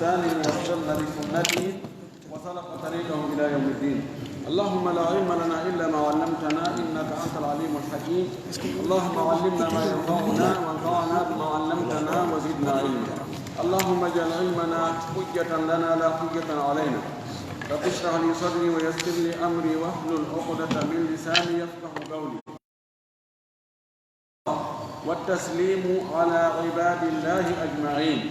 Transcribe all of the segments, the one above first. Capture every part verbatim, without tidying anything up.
بإحسانه واستن بسنته وسلك طريقهم إلى يوم الدين. اللهم لا علم لنا إلا ما علمتنا إنك أنت العليم الحكيم. اللهم علمنا ما ينفعنا وانفعنا بما علمتنا وزدنا علما. اللهم اجعل علمنا حجة لنا لا حجة علينا. رب اشرح لي صدري ويسر لي أمري واحلل عقدة من لساني يفقه قولي. والتسليم على عباد الله أجمعين.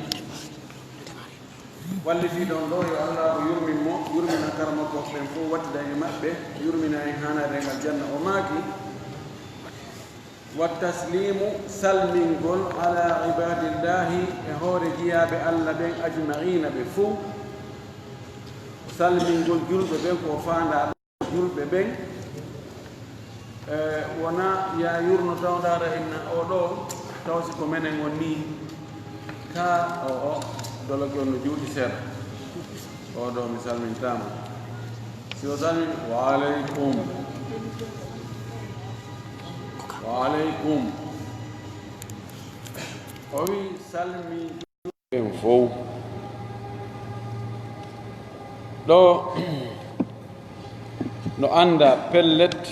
Wallitiiɗo on ɗo, yo Allaahu yurmin mo, yurmina karamokooɓe ɓen fof, wattida e maɓɓe, yurmina en haa naata en aljanna. O maaki, والتسليم, salmingol, على عباد الله, e hoore jiyaaɓe Alla ɓen, أجمعين, ɓe fof. Salmingol julɓe ɓen ko faandaa julɓe ɓen, e, wona ya yurno taw ndaara inna o ɗo, taw si ko menen on ni, ka o, o, doloke on no juuti seeɗa. O ɗo mi salmintaama. Si o salmin, wa aleykum. Wa aleykum. O wi salmi. Ɓen fow. Ɗo no annda pellet,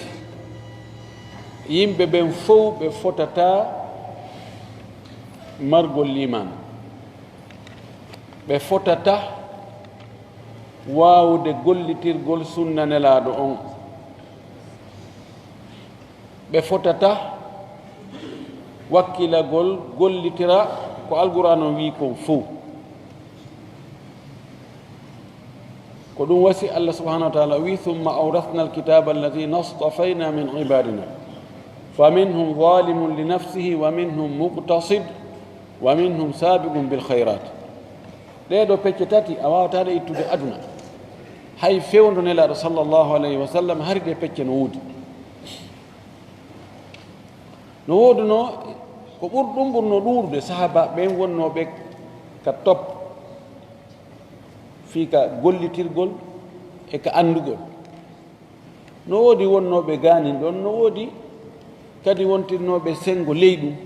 yimɓe ɓen fow ɓe fotata margol liimaan. Ɓe fotata waawude gollitirgol sunna Nelaaɗo on. Ɓe fotata wakkilagol, gollitira ko Alqur'aan on wi'i kon fow. Ko ɗum wasi Allah subhanahu wa ta'ala wi'i, ثم أورثنا الكتاب الذين اصطفينا من عبادنا فمنهم ظالم لنفسه ومنهم مقتصد ومنهم سابق بالخيرات. Ɗee ɗoo pecce tati a waawataa ɗe ittude aduna. Hay fewndo Nelaaɗo sallallahu alayhi wa sallam hari ɗee pecce no woodi. No woodunoo ko ɓur-, ɗum ɓurnoo ɗuuɗude sahaaba ɓen wonnooɓe ka top fii ka gollitirgol e ka anndugol. No woodi wonnooɓe gaanin ɗon, no woodi kadi wontirnooɓe senngo ley ɗum.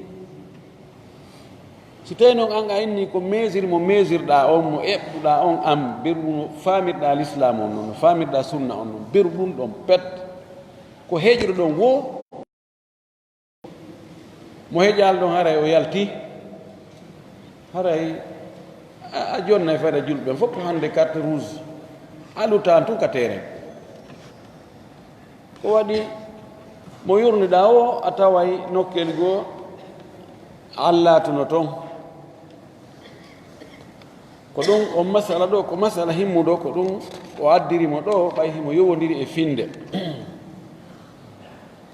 Si tawii noon aan a inni ko mesure mo mesure-ɗaa on, mo eɓɓuɗaa on, am, beru no faamirɗaa lislaam on noon, no faamirɗaa sunna on noon, beru ɗum ɗon pet, ko heƴuɗo ɗon woo, mo heƴaali ɗon haray o yalti, haray a, a jonnay fayda julɓe ɓen fof, hannde carte rouge, a luttaani tun ka terrain. Ko waɗi mo yurniɗaa o, a taway nokkel goo a laatuno ton. Ko ɗum on masala ɗo, ko masala himmuɗo, ko ɗum o addiri mo ɗo, ɓay himo yowondiri e finde.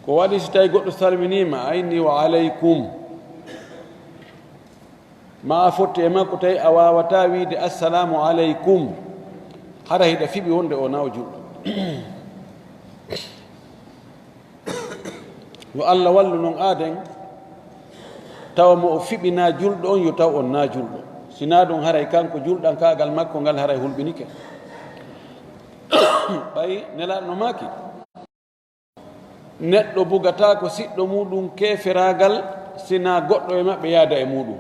Ko waɗi si tawi goɗɗo salminiima, a inni wa aleykum. Ma a fotti e makko tawi a waawataa wiide assalamu aleykum, hara hiɗa fiɓi wonde o na o julɗo. Yo Allah wallu noon aaden, tawa mo o fiɓi na julɗo on, yo taw on na julɗo. Si na ɗum, haray kanko julɗankaagal makko ngal haray hulɓinike. Ɓay Nelaaɗo no maaki, neɗɗo bugataako siɗɗo muuɗum keeferaagal, si na goɗɗo e maɓɓe yaada e muuɗum.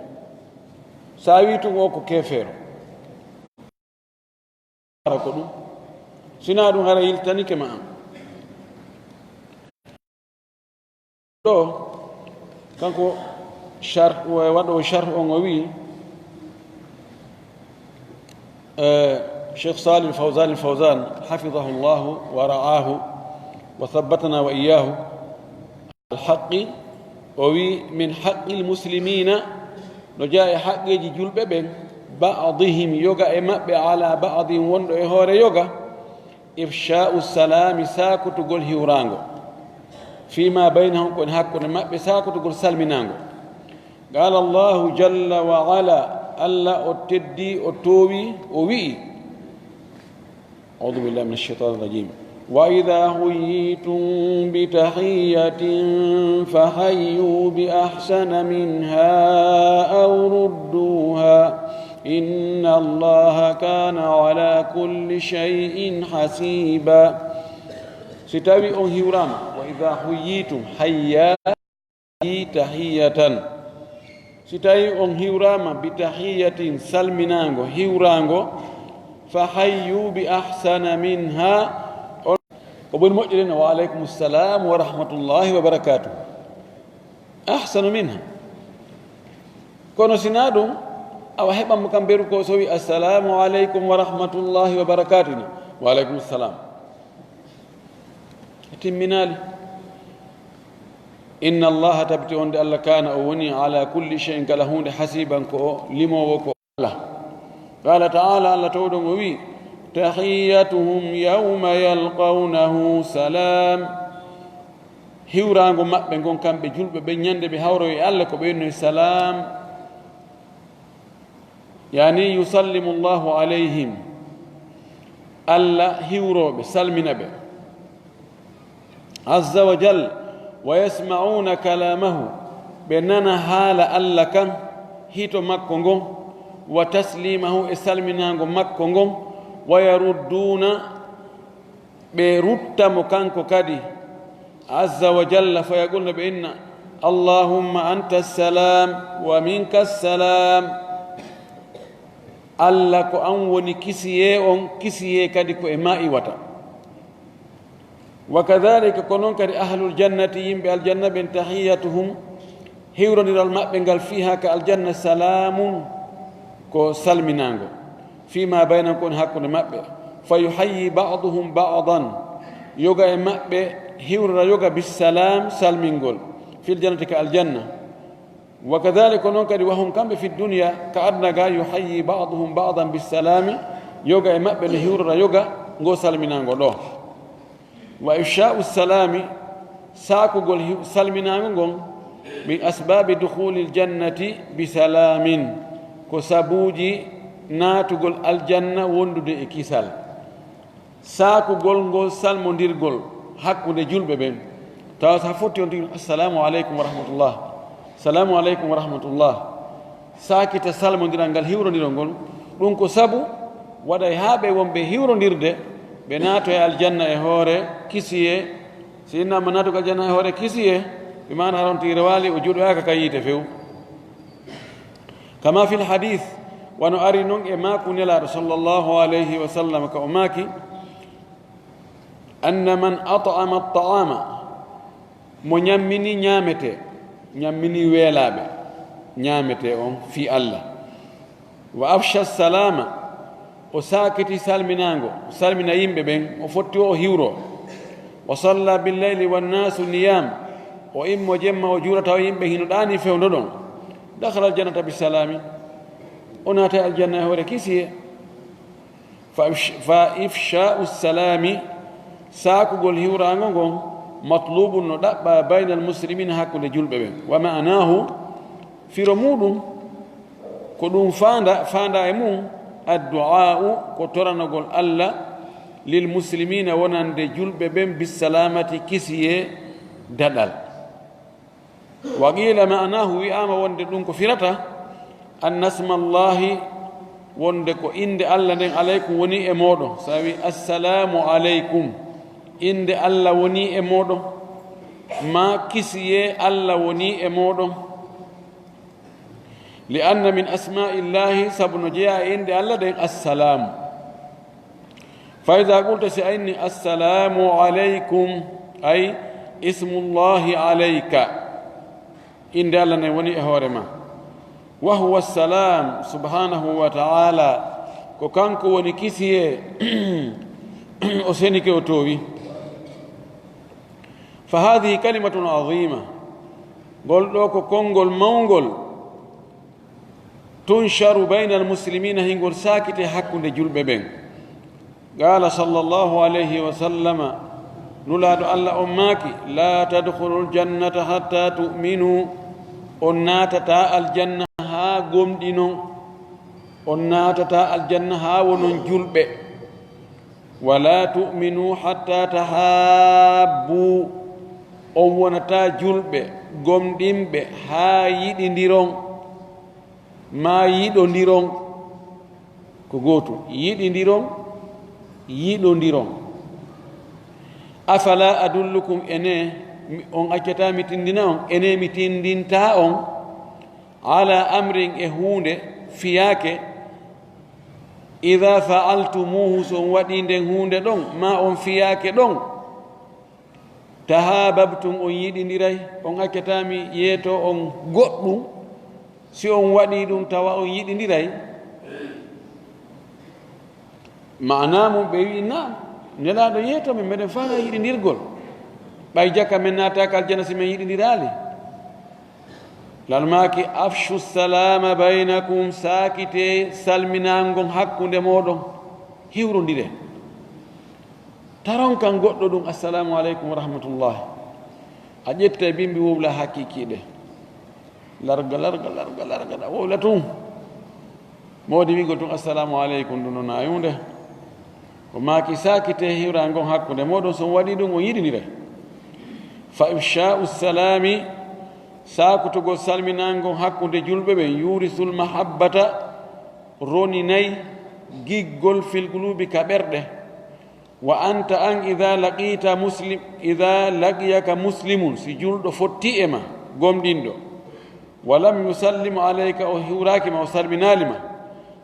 Sa wii tun o ko keefeero, hara ko ɗum. Si na ɗum, hara yiltanike ma an. Ɗo, kanko sharh, waɗoowo sharh on o wi'i, eh, Cheikh Salih Fawzan Fawzan, hafidahullahu wa ra'ahu wa thabbatana wa iyyahu, al haqqi, o wi'i, min haqqil muslimina, no jeyaa e haqqeeji julɓe ɓen, ba'dihim, yoga e maɓɓe, ala ba'din, wonɗo e hoore yoga, ifsha'u salami, saakotugol hiwraango, fima baynahum, ko woni hakkunde maɓɓe, saakotugol salminaango. Qala Allahu jalla wa ala, Allah o teddi, o toowi, o wi'i, a'udhu billahi minash shaitanir rajim. Wa idha huyyitum bi tahiyyatin fahayyu bi ahsana minha aw rudduha. Inna Allaha kana ala kulli shay'in hasiba. Si tawi on hiwrama, wa idha huyyitum, hayya, tahiyatan. Si tawi on hiwraama bi tahiyatin, salminaango, hiwraango, fa hayyu bi ahsana minha, on ko ɓuri moƴƴude no, wa aleykum salam wa rahmatullahi wa barakatuh. Ahsanu minha. Kono si na ɗum, awa heɓan mo kam beru ko so wi, "Assalamu aleykum wa rahmatullahi wa barakatuh." Wa aleykum salam. E timminaali. Inna Allaha, tabiti on de Allah, kana, o woni, ala kulli shay'in, kala huunde, hasiban, ko o limoowo, ko Allah. Qala ta'ala, Allah towɗon o wi, "Tahiyyatuhum yawma yalqawnahu salam." Hiwraango maɓɓe ngon, kamɓe julɓe ɓen, ñande ɓe hawroyi e Allah, ko ɓe innoy salam. Yani, yusallimu Allahu alayhim. Allah hiwrooɓe, salmina ɓe. Azza wa jal, wa yasma'una kalamahu. Ɓe nana haala Allah kan, hito makko ngon, wa taslimahu, e salminaango makko ngon, wa yarudduna, ɓe rutta mo kanko kadi. Azza wa jalla, fa yaqulna, ɓe inna, "Allahumma anta salam, wa minka salam." Allah, ko an woni kisiyee on, kisiyee kadi ko e ma iwata. Wa kadhalika, ko non kadi ahlul jannati, yimɓe aljanna ɓen, tahiyyatuhum, hiwrondiral maɓɓe ngal, fiha, ka aljanna, salamun, ko salminaango, fima baynahum, ko woni hakkunde maɓɓe. Fa yuhayyi ba'duhum ba'dan, yoga e maɓɓe hiwrora yoga, bissalam, salmingol, fil jannati, ka aljanna. Wa kadhalika, ko non kadi, wa hum, kamɓe, fi dunya, ka aduna ga, yuhayyi ba'duhum ba'dan bissalami, yoga e maɓɓe no hiwrora yoga ngo salminaango ɗo. Wa ifsha'u salami, saakugol hiw-, salminaango ngon, min asbabi dukhulil jannati bi salamin, ko sabuuji naatugol aljanna wondude e kisal. Saakugol ngol salmondirgol hakkunde julɓe ɓen, tawa so a fotti on tigi, "Assalamu aleykum wa rahmatullah, assalamu aleykum wa rahmatullah." Saakita salmondiral ngal, hiwrondiral ngol, ɗum ko sabu waɗay haa ɓe wonɓe hiwrondirde, ɓe naato e aljanna e hoore kisiyee. Si innama naatugol aljanna e hoore kisiyee, ɓe maana arontiire waali, o juɗoyaaka ka yiite few. Kama fil hadith, wano ari non e maaku Nelaaɗo sallallahu alayhi wa sallam, ka o maaki, "Anna man at'ama at-ta'ama," mo ñammini ñaamete, ñammini weelaaɓe ñaamete on fii Allah, "wa afsha salama," o saakiti salminaango, o salmina yimɓe ɓen, o fotti o, o hiwro, "wa salla bil layli wan nasu niyam," o immo jemma, o juula tawa yimɓe hino ɗaani fewndo ɗon, "dakhala al jannata bi salami," o naata aljanna e hoore kisiyee. Fa ifsh-, fa ifsha'u salami, saakugol hiwraango ngon, matlubun, no ɗaɓɓa, baynal muslimina, hakkunde julɓe ɓen. Wa ma'anahu, firo muuɗum, ko ɗum faanda, faanda e mum, addu'a'u, ko toranogol Allah, lil muslimina, wonande julɓe ɓen, bissalamati, kisiyee, daɗal. Wa qiila ma'anahu, wi'aama wonde ɗum ko firata, anna smallahi, wonde ko innde Allah nden, alaykum, woni e mooɗon. So a wi, "Assalamu alaykum," innde Allah woni e mooɗon, ma kisiyee Allah woni e mooɗon. Li anna min asma'illahi, sabu no jeyaa e innde Allah nden, assalam. Fa iza qulta, si a inni, "Assalamu alaykum," ay, "Ismullahi alayka," innde Allah nden woni e hoore ma. Wa huwa salam, subhanahu wa ta'ala, ko kanko woni kisiyee, o senike, o toowi. Fa hadhihi kalimatun azima, ngol ɗoo ko konngol mawngol. Tunsharu baynal muslimina, hingol saakite hakkunde julɓe ɓen. Qaala sallallahu alayhi wa sallama, Nulaaɗo Allah on maaki, "La tadkhulul jannata hatta tu'minu," on naatataa aljanna haa gomɗinon, on naatataa aljanna haa wonon julɓe. "Wa la tu'minu hatta tahabbu," on wonataa julɓe, gomɗinɓe, haa yiɗindiron. Ma yiɗondiron, ko gootum, yiɗindiron, yiɗondiron. "Afala adullukum," ene, mi, on accataa mi tinndina on, ene mi tinndintaa on, Ala amrin, e huunde fiyaake, ida faaltumuhu, so on waɗii nden huunde ɗon, ma on fiyaake ɗon, tahababtum, on yiɗindiray, on accata mi yeeto on goɗɗum, si on waɗii ɗum tawa on yiɗindiray. Maanaa mum, ɓe wi'i, naam, Nelaaɗo yeeto men, meɗen faala yiɗindirgol. Ɓay jaka men naataaka aljanna si men yiɗindiraali. Laal maaki, afshu salama baynakum, saakite salminaangon hakkunde mooɗon, hiwrondire. Taron kan goɗɗo ɗum, assalamu aleykum wa rahmatullah. A ƴetta e bimbi wowla hakikiiɗe. Larga, larga, larga, larga, ɗa wowla tun. Moodi wi'gol tun, assalamu aleykum, ɗum no naayunde. Ko maaki saakite hiwrangon hakkunde mooɗon, so on waɗii ɗum, on yiɗindiray. Fa ifsha'u salami, saakutugol salminangon hakkunde julɓe ɓen, yurisul mahabbata, roninay giggol fil qulubi ka ɓerɗe. Wa anta an, ida laqita muslim, ida laqiyaka muslimun, si julɗo fotti e ma, gomɗinɗo, wa lam yusallim alayka, o hiwraaki ma, o salminaali ma,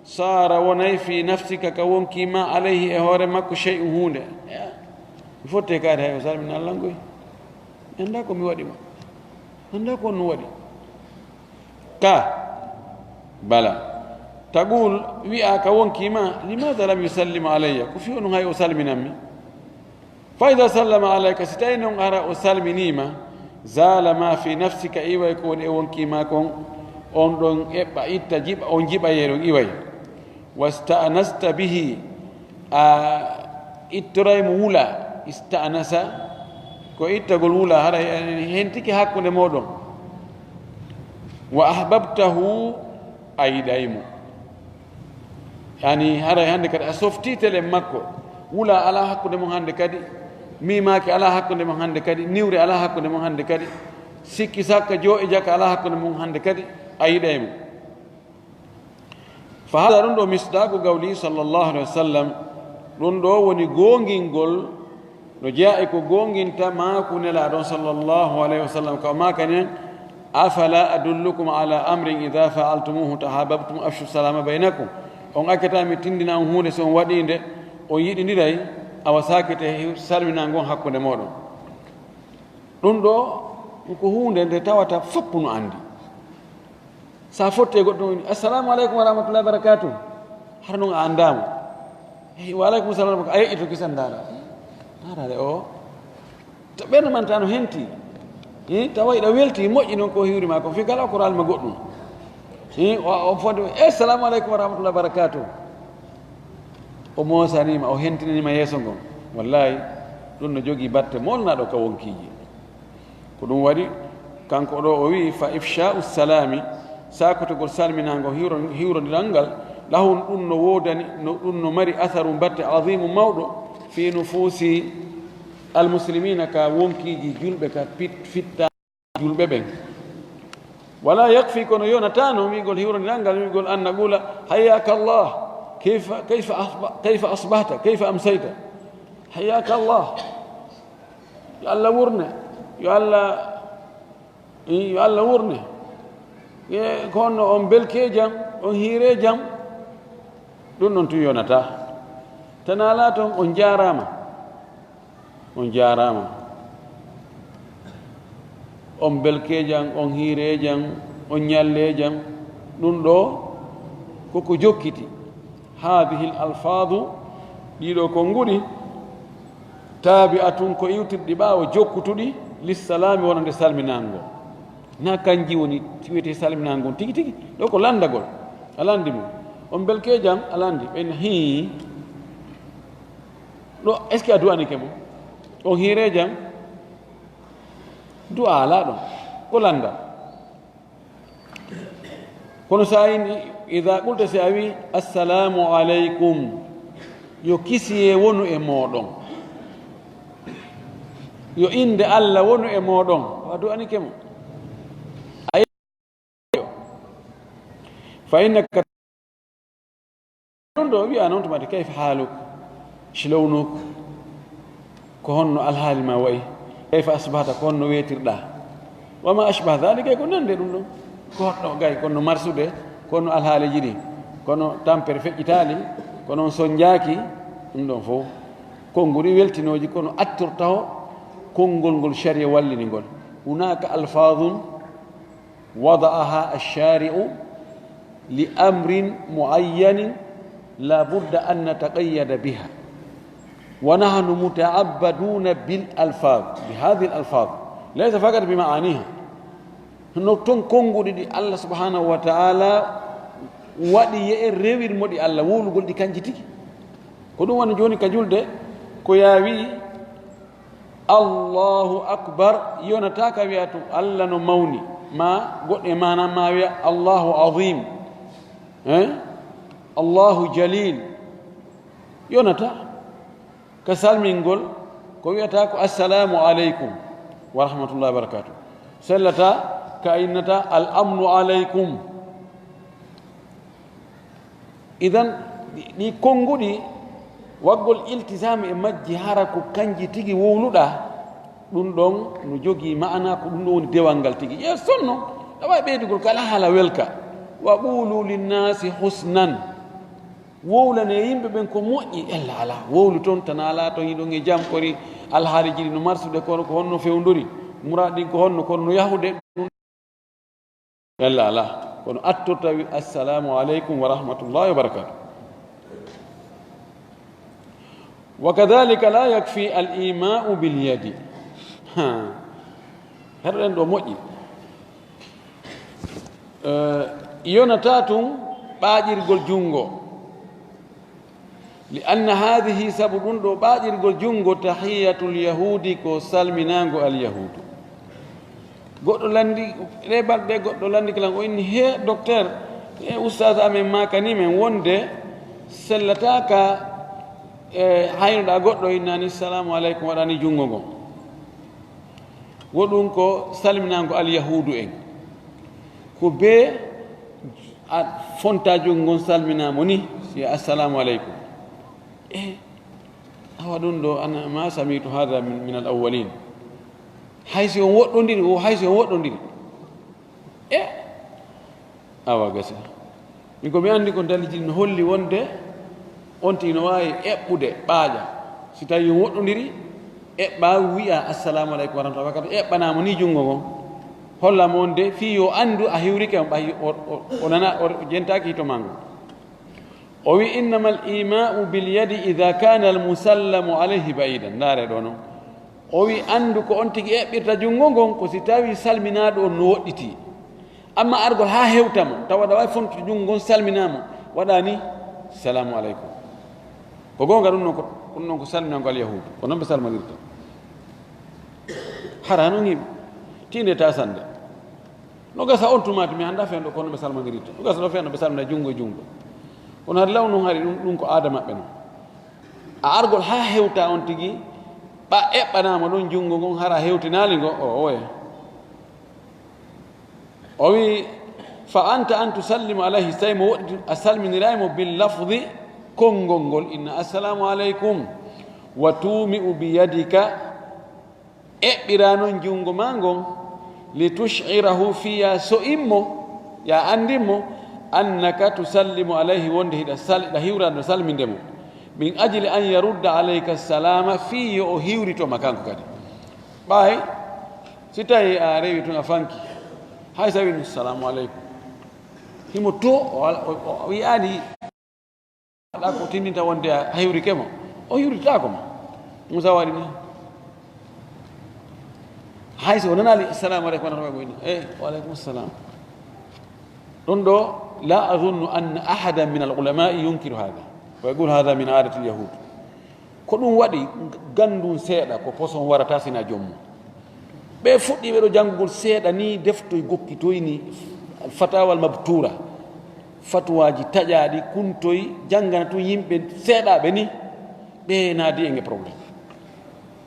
saara wonay fi nafsika, ka wonkii ma, alayhi, e hoore makko, shay'un, huunde. Mi fotte kaari hay o salminaali lan koy. Mi anndaa ko mi waɗi ma. Mi anndaa ko on no waɗi. Ka, bala. Taqul, wi'a ka wonkii ma, limaada lam yusallim alayya? Ko fii honɗun hay o salminan mi? Fa ida sallama alayka, si tawi non hara o salminii ma, zala ma fi nafsika, iway ko woni e wonkii ma kon, on ɗon eɓɓa, itta, jiɓa, on jiɓa yeeɗon iway. Wasta'nasta bihi, a ittoray mo wula, ista'nasa, ko ittagol wula, hara hentike hakkunde mooɗon. Wa ahbabtahu, a yiɗay mo. Yani, haray hannde kadi a softii telen makko. Wula alaa hakkunde mon hannde kadi, miimaaki alaa hakkunde mon hannde kadi, niwre alaa hakkunde mon hannde kadi, sikki sakka joo e jaka alaa hakkunde mon hannde kadi, a yiɗay mo. Fa hada, ɗum ɗo misdaqu qawli sallallahu alaihi wasallam, ɗum ɗo woni goongingol, no jeyaa e ko goonginta maaku Nelaaɗo on sallallahu alaihi wasallam, ko o maakani en, afala adullukum ala amrin idha fa'altumuhu tahabbtum afshu salama bainakum? On accata mi tindina on huunde, so on waɗii nde, on yiɗindiray, awa saakite salminangon hakkunde mooɗon. Ɗum ɗo ko huunde nde tawata fof no anndi. So a fotti e goɗɗo, on, "Assalamu aleykum wa rahmatullahi wa barakatuh." Hara non a anndaa mo. "Hey, wa aleykum salam." A yeƴƴito kisan ndaara. Ndaara de o. To ɓernde man tan no henti. Eh, tawa iɗa welti, moƴƴi non ko hiwri ma ko. Fii kala ko raalma goɗɗum. Eh, o, o fodde, "Eh, assalamu aleykum wa rahmatullahi wa barakatuh." O moosaniima, o hentinaniima yeeso ngon. Wallahi, ɗum no jogii batte molnaaɗo ka wonkiiji. Ko ɗum waɗi, kanko ɗo o wi'i, "Fa ifsha'u salami, saakotogol salminaango hiwro-, hiwrondiral ngal, lahun ɗum no woodani, no, ɗum no mari atharu batte azimu mawɗo, fi nufusi almuslimina, ka wonkiiji julɓe, ka pit-, fitta julɓe ɓen. Wala yakfi, kono yonataano wi'gol hiwrondiral ngal, wi'gol an naqula, hayyaka Allah, kayfa, kayfa asba-, kayfa asbahta, kayfa amsayta? Hayyaka Allah." Yo Allah wurne, yo Allah, yo Allah wurne. E ko honno on belke jam, on hiire jam, ɗum ɗon tun yonata. Tan alaa ton, on jaaraama. On jaaraama. On belke jam, on hiire jam, on ñalle jam. Ɗum ɗo koko jokkiti. Hadhihi al-alfadhu, ɗiɗo konnguɗi, tabi'atun, ko iwtirɗi ɓaawo jokkutuɗi, lissalami, wonande salminaango. Na kanji woni wiyete salminaango tigi tigi. Ɗo ko lanndagol. A lanndi mo. On belke jam, a lanndi. Ɓen hii. Ɗo, est-ce que a du'anike mo? On hiire jam? Du'a alaa ɗon. Ko lannda. Kono so a inni, "Idha qulta", si a wi, "Assalamu aleykum", yo kisiyee wonu e mooɗon, yo innde Allah wonu e mooɗon, a du'anike mo. A yi-, fa innaka Ɗum ɗo wi'a noon tuma de, "Kayfa haaluk?" Silownuuk, ko honno alhaali ma wayi? "Kayfa asbahta?" Ko honno weetirɗaa? Wa ma ashbaha dhalika, ko nande ɗum ɗon. Goɗɗo gay kono marsude, kono alhaaleeji ɗi, kono tampere feƴƴitaali, kono on sonjaaki, ɗum ɗon fof konnguɗi weltinooji, kono attortaho konngol ngol sharia wallini ngol. Hunaka alfadun wada'aha ash-shari'u li amrin muayyanin la budda an nataqayyada biha. Wa nahnu muta'abbaduna bil alfaz, bi hadhihi al alfaz, laysa faqat bi ma'aniha. No ton konnguɗi ɗi Allah subhanahu wa ta'ala waɗi ye'e rewir mo ɗi Allah wowlugol ɗi kanji tigi. Ko ɗum woni jooni ka julde, ko yaa wi'i, "Allahu akbar," yonata ka wi'a tun, "Allah no mawni," ma goɗɗe maana ma wi'a, "Allahu azim," eh? "Allahu jalil." Yonata ka salmingol, ko wi'ata ko, "Assalamu alaikum wa rahmatullahi wa barakatuh." Sellata ka innata, "Al amnu alaikum." Idan, ɗi, ɗi konnguɗi, waggol iltisamu e majji, hara ko kanji tigi wowluɗa, ɗum ɗon no jogii ma'ana, ko ɗum ɗon woni dewal ngal tigi. Yes, sonno, ɗa wawi ɓeydugol kala haala welka. "Wa qulu linnasi husnan." Wowlane yimɓe ɓen ko moƴƴi, ella ala. Wowlu ton, tan ala ton, hiɗon e jam, kori alhaali jiɗi no marsude, kono ko honno fewndori? Muraad ɗin ko honno? Kono no yahude? Ella ala. Kono atto tawi, "Assalamu alaikum wa rahmatullahi wa barakatuh." Wa kadhalika la yakfi al ima'u bil yadi. Ha. Heɗoɗen ɗo moƴƴi. Eh, yonata tun ɓaaƴirgol junngo. Li anna hadhihi, sabu ɗum ɗo ɓaaƴirgol junngo, tahiyatul yahudi, ko salminaango al yahudu. Goɗɗo lanndi, ɗe balɗe goɗɗo lanndi kala o inni, "He docteur, he ustaas amen maakani men wonde sellataaka, e haynoɗa goɗɗo innani salamu aleykum waɗani junngo ngon." Wo ɗum ko salminaango al yahudu en. Ko be a fonta junngo ngon salminaa mo ni, si assalamu aleykum. E, awa ɗum ɗo, ana ma samitu hada min, min al awwalin. Hay si on woɗɗondiri, o hay si on woɗɗondiri. E, awa gasi. Min ko mi anndi ko daliji no holli wonde on tigi no waawi eɓɓude ɓaaƴa. Si tawi on woɗɗondiri, eɓɓa wi'a, "Assalamu aleykum wa rahmatullah," wakkati eɓɓanaa mo ni junngo ngon. Holla mo wonde fii yo anndu a hiwrike mo, ɓay o, o, o nana, o jentaaki hito maa ngon. O wi, "Innama al ima'u bil yadi idha kana al musallamu alayhi ba'idan." Ndaare ɗo non. O wi, "Anndu ko on tigi eɓɓirta junngo ngon, ko si tawi salminaaɗo on no woɗɗiti. Amma argol haa hewta mo, tawa ɗa wawi fontude junngo ngon salminaa mo, waɗa ni, 'Salamu aleykum.'" Ko goonga, ɗum non ko, ɗum non ko salminango al yahudu. Ko non ɓe salmonirta. Hara non yimɓe. Tiinde ta sannde. No gasa on tumaati, mi annda fewndo kono ɓe salmondirta. No gasa no fewndo ɓe salmina junngo e junngo. Kono hari law non hari ɗum, ɗum ko aada maɓɓe non. A argol haa hewta on tigi, ɓa eɓɓanaama ɗon junngo ngon, hara hewtinaali ngo, o oya. O wi, "Fa anta an tusallima alayhi," so tawi mo woɗɗi, a salminiray mo bil lafdi, konngol ngol, inna, "Assalamu aleykum," wa tumi'u bi yadika, eɓɓira non junngo ma ngon, li tush'irahu fiya, so immo, ya anndin mo, annaka tusallimu alayhi, wonde hiɗa sal-, hiɗa hiwrano salminde mo. Min ajli an yarudda alayka salama, fii yo o hiwrito ma kanko kadi. Ɓay, si tawi a rewi tun a fanki, hay sa wini, "Salamu aleykum." Himo to, o, o, o, o wi'ani. Waɗa ko tinndinta wonde a hiwrike mo, o hiwritako ma. Musa waɗi ni. Hay so o nanaali, "Assalamu aleykum wa rahmatullahi wa barakatuh," o inni, "Eh, wa aleykum salam." Ɗum ɗo, la azunnu anna ahadan min al ulama'i yunkiru hada. Wa yaqulu hada min adati al yahud. Ko ɗum waɗi, ganndun seeɗa, ko poson warata sina joom mum. Ɓe fuɗɗi ɓe ɗo janngugol seeɗa ni, deftoy gokkitoy ni, fatawal mabtura, fatuwaaji taƴaaɗi, kuntoy, janngana tun yimɓe seeɗaaɓe ni, ɓe naadi en e problème.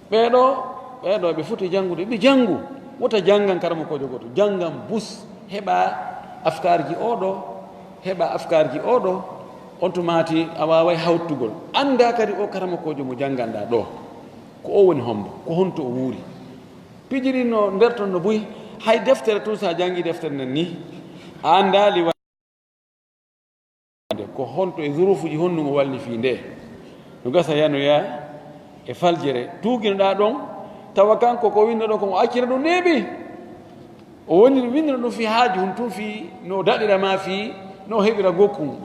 Ɓee ɗo, ɓee ɗo ɓe foti janngude, ɓe janngu, wota janngan karamokoojo gooto, janngan bus, heɓa afkaarji oo ɗo, heɓa afkaarji oo ɗo, on tumaati a waaway hawtugol. Annda kadi oo karamokoojo mo jannganɗaa ɗo, ko oo woni hombo, ko honto o wuuri. Pijiri no nder ton no buy, hay deftere tun, sa janngi deftere nden ni, A anndaali wa-, ko honto e zuruufuuji honɗum o walli fii nde. No gasa yanoya e faljere. Tuuginoɗaa ɗon, tawa kanko ko winnda ɗon kon o accira ɗum neeɓi. O woni winndino ɗum fii haaju hun tun, fii no daɗira maa fii no heɓira gokkun.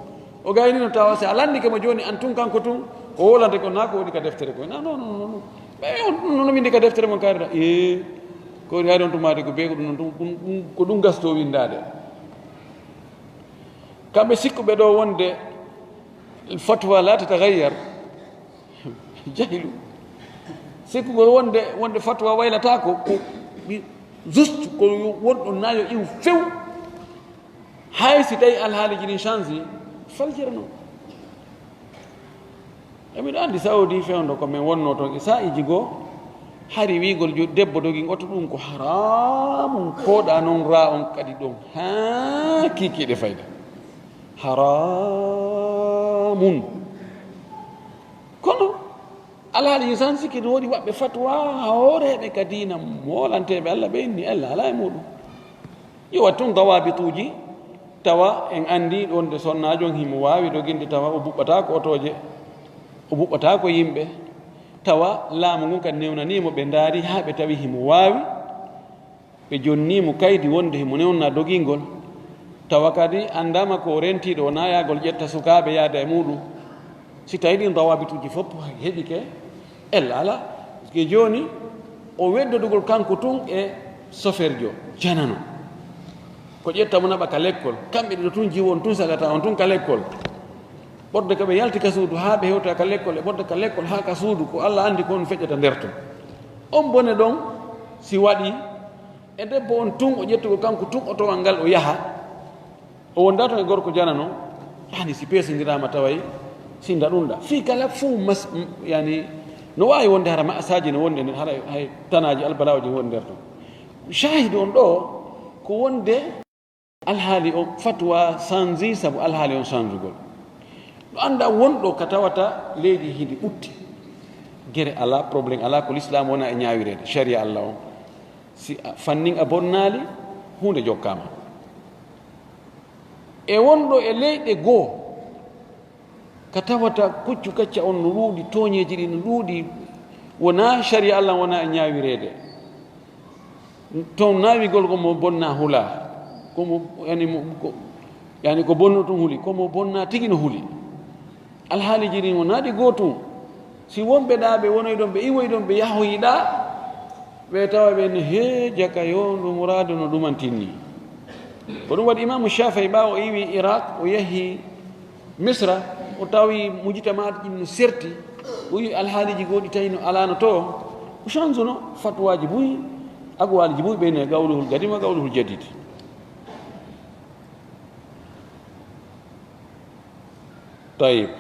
O gaynino tawa si a lanndike mo jooni an tun kanko tun, ko wolante ko naa ko woni ka deftere ko. Na, non, non, non, non. Ɓe on, non, non, windi ka deftere mon kayre da. Ee, ko woni hay ɗon tumaade ko bee ko ɗum, non, ɗum, ɗum, ɗum, ko ɗum gastoo winndaade. Kamɓe sikkuɓe ɗo wonde fatwa la tatagayyar. Jahilu. Sikkugol wonde, wonde fatwa waylata ko, ko ɓi-, juste ko yo wonɗo nayo iw few. Hay si tawi alhaaliji ɗin change, faljere non. Emiɗo anndi Saudi fewndo ko min wonno ton e saa'iiji goo, hari wiigol jo-, debbo dogin oto ɗum ko haramun, koɗa non ra on kadi ɗon haa kiikiiɗe fayda. Haramun. Kono alhaali insan sikki no woodi waɗɓe fatwa hooreeɓe ka diina moolanteeɓe Allah ɓe inni Allah alaa e muɗum. Yo waɗ tun dawabituuji tawa en anndi ɗon de sonnaajo on himo waawi doginde tawa o buɓɓataako otooje, o buɓɓataako yimɓe, tawa laamu ngun kadi newnanii mo, ɓe ndaari haa ɓe tawi himo waawi. Ɓe jonnii mo kaydi wonde himo newna dogingol, tawa kadi anndaama ko o rentiiɗo, wonaa yaagol ƴetta sukaaɓe yaada e muɗum. Si tawi ɗin dawabituuji fof heɓike, ella alaa. Parce que jooni, o weddodugol kanko tun e soferjo, janano. Ko ƴetta mo naɓa ka lekkol, kamɓe ɗiɗo tun jiwo on tun sagata on tun ka lekkol. Ɓorde ka ɓe yalti ka suudu haa ɓe hewta ka lekkol, e ɓorde ka lekkol haa ka suudu, ko Allah anndi ko on feƴƴata nder ton. On bone ɗon, si waɗi, e debbo on tun, o ƴettugol kanko tun otowal ngal, o yaha. O wonda ton e gorko janano, yani si peesindiraama taway sinda ɗum ɗa. Fii kala fuu mas-, m-, yani, no waawi wonde hara ma'asaaji no wonde nden, hara hay tanaaji albalaaji no wonde nder ton. Shaahidu on ɗo, ko wonde alhaali on fatwa sanji sabu alhaali on sanjugol. No annda wonɗo ka tawata leydi hindi ɓutti. Gere alaa, problème alaa, ko l'islam wona e ñaawireede, sharia Allah on. Si a fannin a bonnaali, huunde jokkaama. E wonɗo e leyɗe goo, ka tawata kuccu kacca on no ɗuuɗi, tooñeeji ɗin no ɗuuɗi, wonaa sharia Allah wona e ñaawireede. Ton naawigol ko mo bonna hulaa, ko mo, yani mo, ko, yani ko bonno tun huli, ko mo bonna tigi no huli. Alhaaliji ɗin wonaa ɗi gootum. Si wonɓe ɗaa ɓe wonoy ɗon, ɓe iwoy ɗon, ɓe yahoyi ɗaa, ɓe tawa ɓe no, "Hee, jaka yo, ndu muraadu no ɗumantinni." Ko ɗum waɗi Imaamu Shaafi'i, ɓaawo o iwi Iraq, o yahi Misra, o tawi mujtama'at ɗin no serti, o yi alhaaliji goo ɗi tawi no alaano to, o change no fatwaaji buy, aqwaaliji buy, ɓeyno e qawluhul qadim wa qawluhul jadid. Tayyib.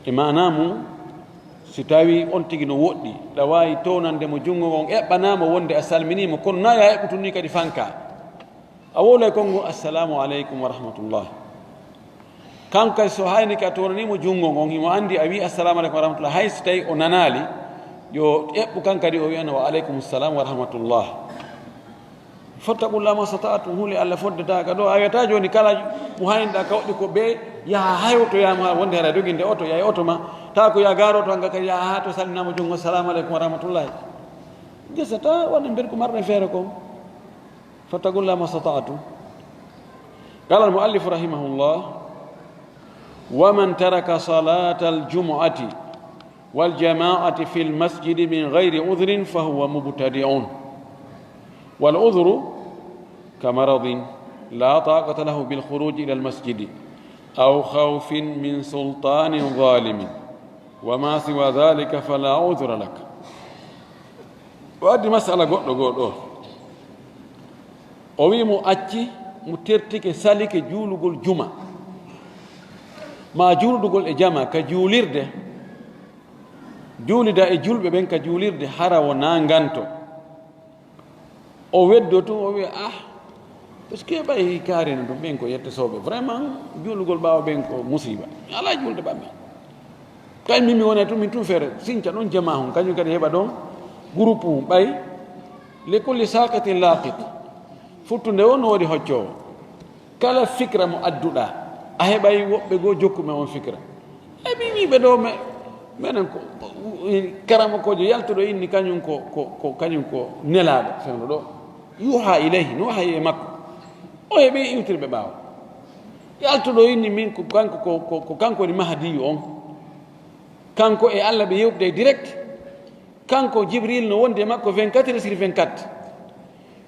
E maanaa mum, si tawi on tigi no woɗɗi, ɗa waawi townande mo junngo ngon, eɓɓanaa mo wonde a salminii mo, kono naa yo a eɓɓu tun nii kadi fanka. A wowlay konngol, "Assalamu aleykum wa rahmatullah." Kanko kadi so haynike a townanii mo junngo ngon, himo anndi a wi'i, "Assalamu aleykum wa rahmatullah." Hay si tawi o nanaali, yo eɓɓu kan kadi o wi'ana, "Wa aleykum salam wa rahmatullah." Fattaqullaha mastata'tum, huli Allah fodde ta ka ɗo. A wiyata jooni kala mo hayniɗa ka woɗɗi ko ɓe yaha hay oto yaama wonde hara doginde oto, yaha e oto ma. Ta ko ya gaaro to anga kadi yaha haa to salminama junngo, "Assalamu aleykum wa rahmatullahi." Gesa ta waɗa nder ko marɗen feere kon. Fattaqullaha mastata'tum. قال المؤلف رحمه الله: ومن ترك صلاة الجمعة والجماعة في المسجد من غير عذر فهو مبتدع. والعذر كمرض لا طاقة له بالخروج إلى المسجد أو خوف من سلطان ظالم وما سوى ذلك فلا عذر لك. O addi masala goɗɗo goo ɗo. O wi'i mo acci, mo tertike, salike juulugol juma, maa juulugol e jama ka juulirde, juulida e julɓe ɓen ka juulirde, hara wonaa nganto. O weddo tun, o wi'a, "Ah, parce que ɓay kaari no ɗum, ɓen ko yettesooɓe. Vraiment, juulugol ɓaawo ɓen ko musiba. Mi alaa juulde ɓammi." Kay min mi wona tun, min tun feere, sinca ɗon jama hun, kañum kadi heɓa ɗon groupe hun, ɓay, "Li kulli saqatin laqit." Futtunde woo no woodi hoccoowo. Kala fikra mo adduɗaa, a heɓay woɓɓe goo jokkuɓe on fikra. E mi wiiɓe ɗo, me-, menen ko, karamokoojo yaltuɗo inni kañum ko, ko, ko, kañum ko nelaaɗo fewndo ɗo. Yuha ilayhi, no wahayi e makko. O heɓi iwtirɓe ɓaawo. Yaltuɗo inni min ko kanko, ko, ko, ko kanko woni Mahdiyu on. Kanko e Allah ɓe yewtude direct. Kanko Jibril no wondi e makko vingt-quatre heures sur vingt-quatre.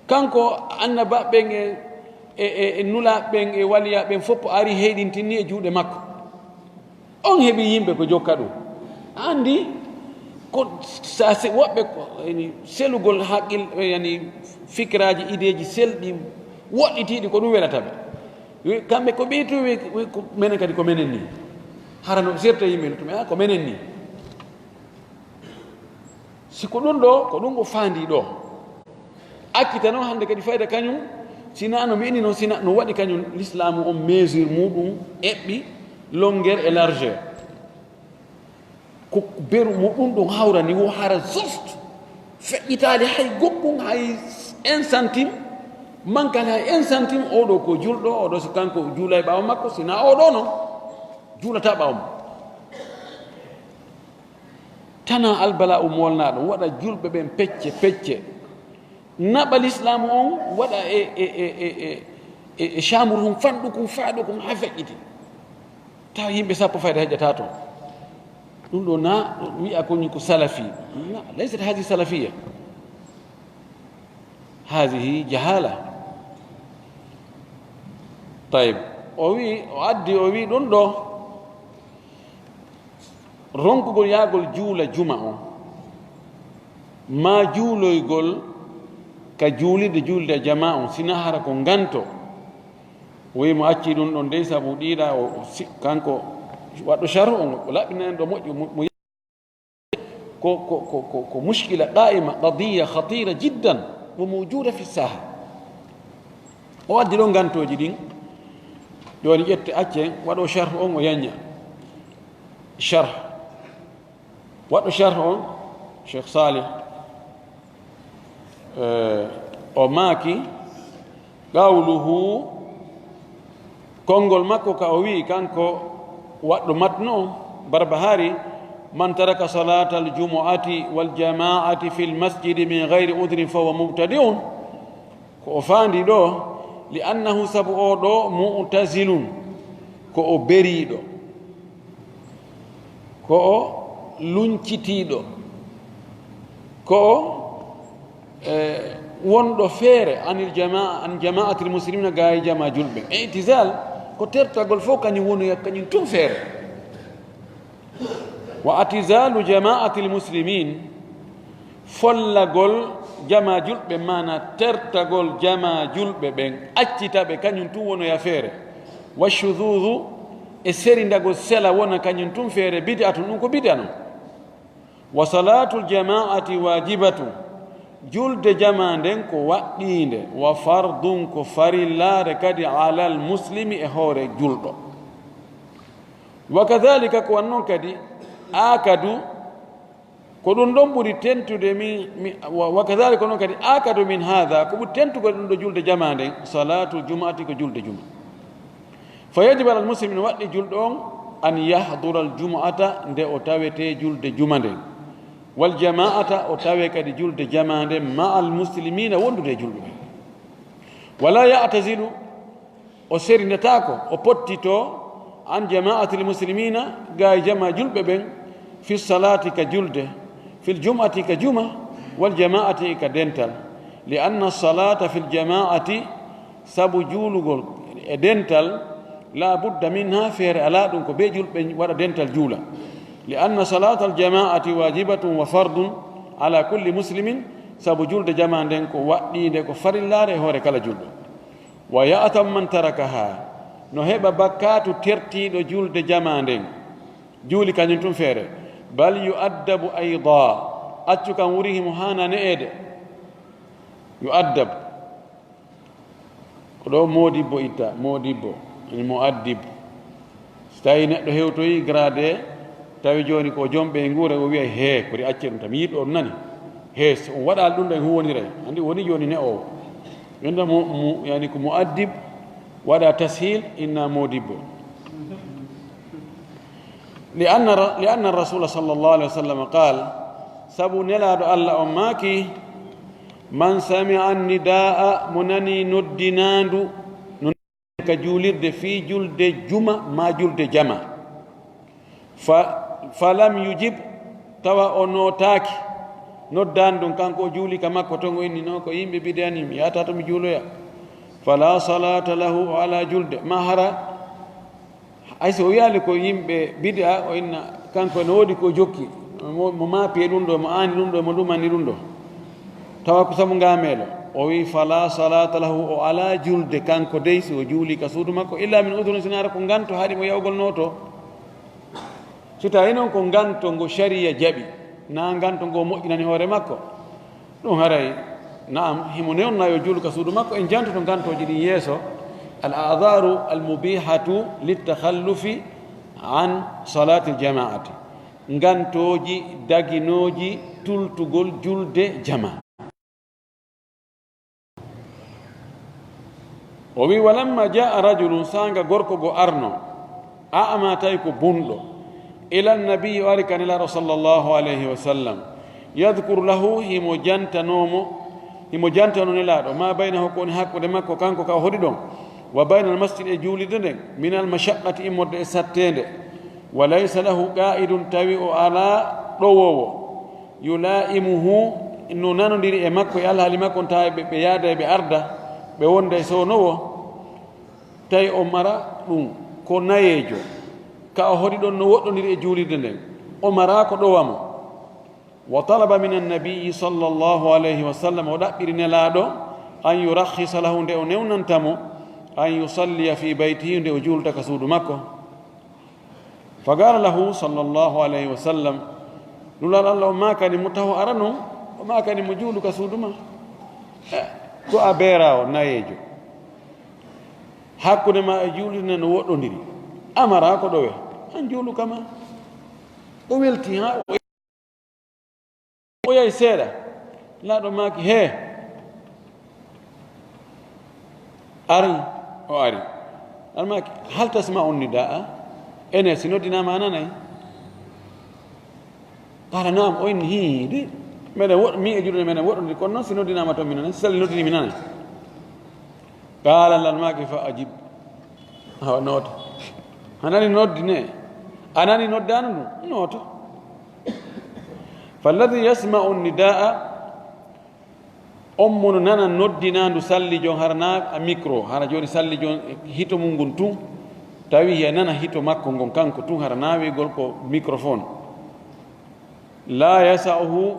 Kanko annabaaɓe ɓen e, e, e, e nulaaɓe ɓen e waliyaaɓe ɓen fof ari heyɗintinni e juuɗe makko. On heɓi yimɓe ko jokka ɗum. Anndi ko sa se-, woɓɓe ko, yani, selugol haqqil, yani, fikiraaji, ideeji selɗi, woɗɗitiiɗi, ko ɗum welata ɓe. Wi-, kamɓe ko ɓe tun, wi-, wi-, ko menen kadi ko menen ni. Hara no serta yimɓe no tuma, "Ah, ko menen ni." Si ko ɗum ɗo, ko ɗum o faandi ɗo. Accita noon hannde kadi fayda kañum, sina no mbi'ni noon, sina no waɗi kañum l'islamu on mesure muɗum eɓɓi longueur et largeur. Ko beru mo ɗum ɗum hawrani wo hara juste. Feƴƴitaali hay goɗɗum, hay un centime, mankani hay un centime, oɗo ko julɗo, oɗo si kanko juulay ɓaawo makko, sina oɗo noon juulata ɓaawo makko. Tana albala o molnaaɗo, waɗa julɓe ɓen pecce, pecce. Naɓa lislaamu on, waɗa e, e, e, e, e, e, e chambre hum fanɗukum, faaɗukum, haa feƴƴiti. Tawa yimɓe sappo fayda heƴƴata toon. Ɗum ɗo na wi'a ko ni ko salafi. Na, laysat hadi salafiya. Hadihi jahala. Tayib. O wi, o addi, o wi ɗum ɗo. Ronkugol yaagol juula juma on, maa juuloygol ka juulirde, juulde jama on, sina hara ko nganto. O wi'i mo acci ɗum ɗon dey, sabu ɗiɗa o, o si-, kanko waɗɗo sharh on, o laɓɓinani ɗo moƴƴo, mo, mo, ko, ko, ko, ko, ko mushkila qa'ima, qadiya khatira jiddan, wa mawjuda fi saha. O addi ɗon ngantooji ɗin. Jooni ƴette, accen, waɗo sharh on, o yañña. Sharh. Waɗɗo sharh on, Cheikh Salih, eh, o maaki, qawluhu, konngol makko ka o wi'i, kanko waɗɗo matnu on, Barbahari, "Man taraka salatal jumu'ati wal jama'ati fil masjidi min ghayri udhrin fahuwa mubtadi'un." Ko o faandi ɗo, "li annahu", sabu o ɗo, "mu'tazilun", ko o beriiɗo, ko o luncitiiɗo, ko o, e, wonɗo feere, anil jama-, an jama'atil muslimina, gaa e jama julɓe. I'tizal ko tertagol fof kañum woni, kañum tun feere. Wa atizalu jama'atil muslimin, follagol jama julɓe, mana tertagol jama julɓe ɓen, accita ɓe, kañum tun wonoya feere. Wa shuzuzu, e serindagol sela wona kañum tun feere, bid'atun, ɗum ko bid'a non. Wa salatul jama'ati wajibatu, julde jama nden ko waɗɗiinde, wa fardun, ko farillaare kadi, alal muslimi, e hoore julɗo. Wa kadhalika, ko wan non kadi, akadu, ko ɗum ɗon ɓuri tentude mi, mi, wa, wa kadhalika, ko non kadi, akadu min hadha, ko ɓuri tentugol ɗum ɗo julde jama nden, salatul jumu'ati, ko julde juma. Fa yajibu alal muslimin, waɗɗi julɗo on, an yahdura al jumu'ata, nde o tawete julde juma nden. Wal jama'ata, o tawe kadi julde jama nden, ma'al muslimina, wondude e julɓe ɓen. Wala ya'tazilu, o serindataako, o pottito, an jama'atil muslimina, gaa e jama julɓe ɓen, fi salati, ka julde, fil jum'ati, ka juma, wal jama'ati, ka dental. Li anna salata fil jama'ati, sabu juulugol e dental, la budda minha, feere alaa ɗum, ko bee julɓe waɗa dental juula. Li anna salatal jama'ati wajibatun wa fardun ala kulli muslimin, sabu julde jama nden ko waɗɗiinde, ko farillaare e hoore kala julɗo. Wa ya'tam man tarakaha, no heɓa bakkaatu tertiiɗo julde jama nden, juuli kañum tun feere. Bal yu'addabu ayda, accu kan wuri himo haana ne'eede. Yu'addab. Ko ɗo moodibbo itta, moodibbo, yani mu'addib. Si tawi neɗɗo hewtoyi grade, tawi jooni ko jom ɓeynguure, o wiya, "Hee, kori acce ɗum tan, mi yiɗi ɗo ɗum nani. Hee, so on waɗaali ɗum ɗo, en huwoniray." Anndi woni jooni ne'oowo. Wonda mo, mo, yani ko mu'addib, Waɗa tashil, inna moodibbo. Li anna ra-, li anna Rasula sallallahu alaihi wasallam qal, sabu Nelaaɗo Allah on maaki, "Man sami'a nidaa," mo nani noddinaandu, no ka juulirde fii julde juma maa julde jama. Fa, falam yujib, tawa o nootaaki noddaandu ndun, kanko o juuli ka makko ton, o inni, "No, ko yimɓe bid'a ni, mi yahataa to mi juuloya." Fala salata lahu, o alaa julde. Ma hara, hay so o wiyaali ko yimɓe bid'a, o inna, kanko no woodi ko jokki, mo, mo maapi e ɗum ɗo, mo aani ɗum ɗo, mo ɗumani ɗum ɗo. Tawa ko sabu ngaameelo. O wi, "Fala salata lahu," o alaa julde, kanko dey, si o juuli ka suudu makko, illa min udhrin, sinaa ko nganto haɗi mo yahugol nooto. Si tawi non ko nganto ngo shari'a jaɓi, na nganto ngo moƴƴinani hoore makko, ɗum haray, na'am, himo newna yo juulu ka suudu makko. En jantoto ngantooji ɗin yeeso. Al a'dharu al mubihatu lit takhallufi an salati al jama'ati. Ngantooji daginooji tultugol julde jama. O wi, "Walamma jaa rajulun," saanga gorko go arno, "a'ma," tawi ko bunɗo, "ila nabi," o ari ka Nelaaɗo sallallahu alayhi wa sallam, "yadhkuru lahu," himo jantanoo mo, himo jantano Nelaaɗo, "ma baynahu," ko woni hakkunde makko kanko ka o hoɗi ɗon, "wa baynal masjid," e juulirde nden, "minal mashaqqati," immorde e satteende, "wa laysa lahu qa'idun," tawi o alaa ɗowoowo. Yula'imuhu, no nanondiri e makko e alhaali makko on, tawa ɓe, ɓe yaada e ɓe arda, ɓe wonda e soonowo, tawi o mara ɗum ko nayeejo, ka o hoɗi ɗon no woɗɗondiri e juulirde nden, o mara ko ɗowa mo. Wa talaba min annabiyyi sallallahu alayhi wa sallam, o ɗaɓɓiri Nelaaɗo, an yurakhkhisa lahu, nde o newnanta mo, an yusalliya fi baytihi, nde o juulta ka suudu makko. Faqala lahu sallallahu alayhi wa sallam, Nulaaɗo Allah o maakani mo, taho arano, o maakani mo, "Juulu ka suudu ma." Eh, ko a beeraawo nayeejo. Hakkunde ma e juulirde no woɗɗondiri. A mara ko ɗowe. An juulu ka ma. O welti ha o O yahi seeɗa, Nelaaɗo maaki, "Hee, ari, o ari." Nelaaɗo maaki, "Hal tasma'u nidaa?" Ene, si noddinaama a nanay? Qala, "Na'am," o inni, "Hii, di, meɗen woɗ-, mi e juulde meɗen woɗɗondiri, kono noon si noddinaama toon mi nanay, si salli noddini mi nanay." Qala, Nelaaɗo maaki, "Fa ajib." Awa nooto. A nani noddi ne? A nani noddaandu ndu? Nooto. Falladi yasma'u nidaa, on mo no nana noddinaandu sallijo, hara na a micro, hara jooni sallijo hito mum ngun tun, tawi hiya nana hito makko ngon kanko tun, hara na wi'gol ko microphone. La yasa'uhu,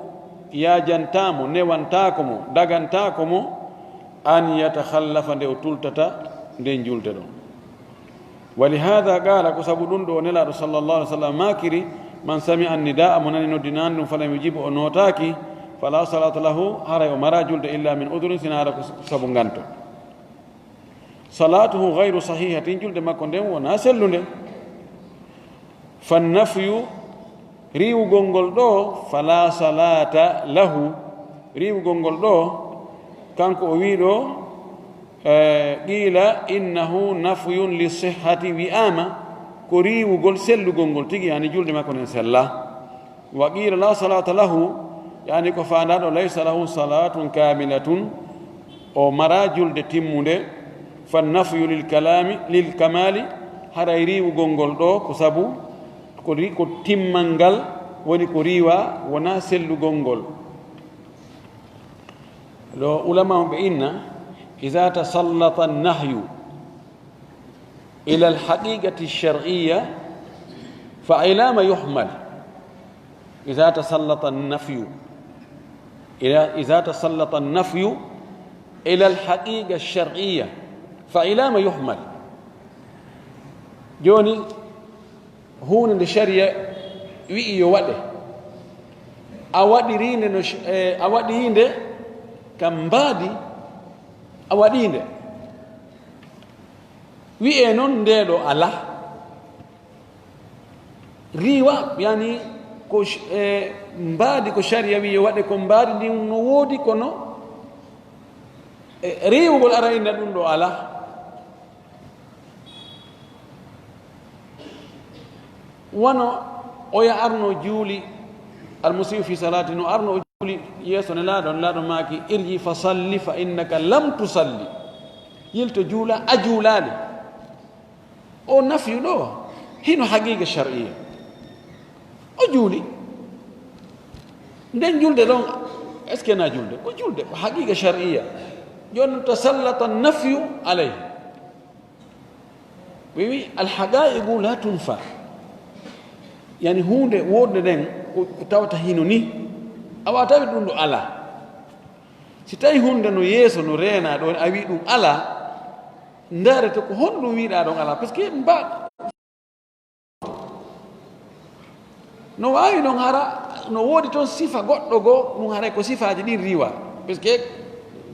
yaajantaa mo, newantaako mo, dagantaako mo, an yatakhallafa, nde o tultata nden julde ɗon. Wa li haadha qaala, ko sabu ɗum ɗo Nelaaɗo sallallahu alaihi wasallam maakiri, "Man sami'a nidaa," mo nani noddinaandu ndun, "falam yujib," o nootaaki, "fala salata lahu," haray o mara julde, "illa min udhrin," sina hara ko sabu nganto. Salatuhu ghayru sahihatin, julde makko nden wonaa sellunde. Fannafyu, riiwugol ngol ɗo, fala salata lahu, riiwugol ngol ɗo, kanko o wii ɗo, eh, qila innahu nafyun li sihhati, wi'aama ko riiwugol sellugol ngol tigi, yani julde makko nden sella. Wa qila la salata lahu, yani ko faandaa ɗo, laysa lahu salatun kamilatun, o mara julde timmunde. Fannafyu lil kalami, lil kamali, haray riiwugol ngol ɗo ko sabu ko ri-, ko timmal ngal woni ko riiwa, wonaa sellugol ngol. Ɗo ulama on ɓe inna, iza tasallata nahyu ila al-haqiqati shar'iyya, fa ila ma yuhmal? Iza tasallata nafyu, ila, iza tasallata nafyu ila al-haqiqa shar'iyya, fa ila ma yuhmal? Jooni, huunde nde sharia wi'i yo waɗe, a waɗiri nde no sh-, eh, a waɗi nde ka mbaadi, a waɗi nde. Wi'ee noon, ndee ɗo alaa. Riiwa, yani, ko sh-, e, mbaadi ko sharia wi'i yo waɗe, ko mbaadi ndin no woodi, kono, e, riiwugol ara inna ɗum ɗo alaa. Wano oya arno juuli, almusiu fi salati, no arno o juuli yeeso Nelaaɗo, Nelaaɗo maaki: "Irji fa salli fa innaka lam tusalli." Yilto juula, a juulaali. O nafiyu ɗo, hino haqiqa shar'iyya. O juuli. Nden julde ɗon, est-ce que na julde? Ko julde, ko haqiqa shar'iyya. Jooni tasallata nafiyu alayhi. Ɓe wi, "Alhaqa'iqu la tunfa." Yani huunde wonde nden ko, ko tawata hino ni, a wawa tawi ɗum ɗo alaa. Si tawi huunde no yeeso, no reena ɗon, a wi ɗum alaa, ndaarete ko honɗum wiɗa ɗon alaa. Parce que mba-, no waawi non hara, no woodi ton sifa goɗɗo goo, ɗum haray ko sifaaji ɗin riiwa. Parce que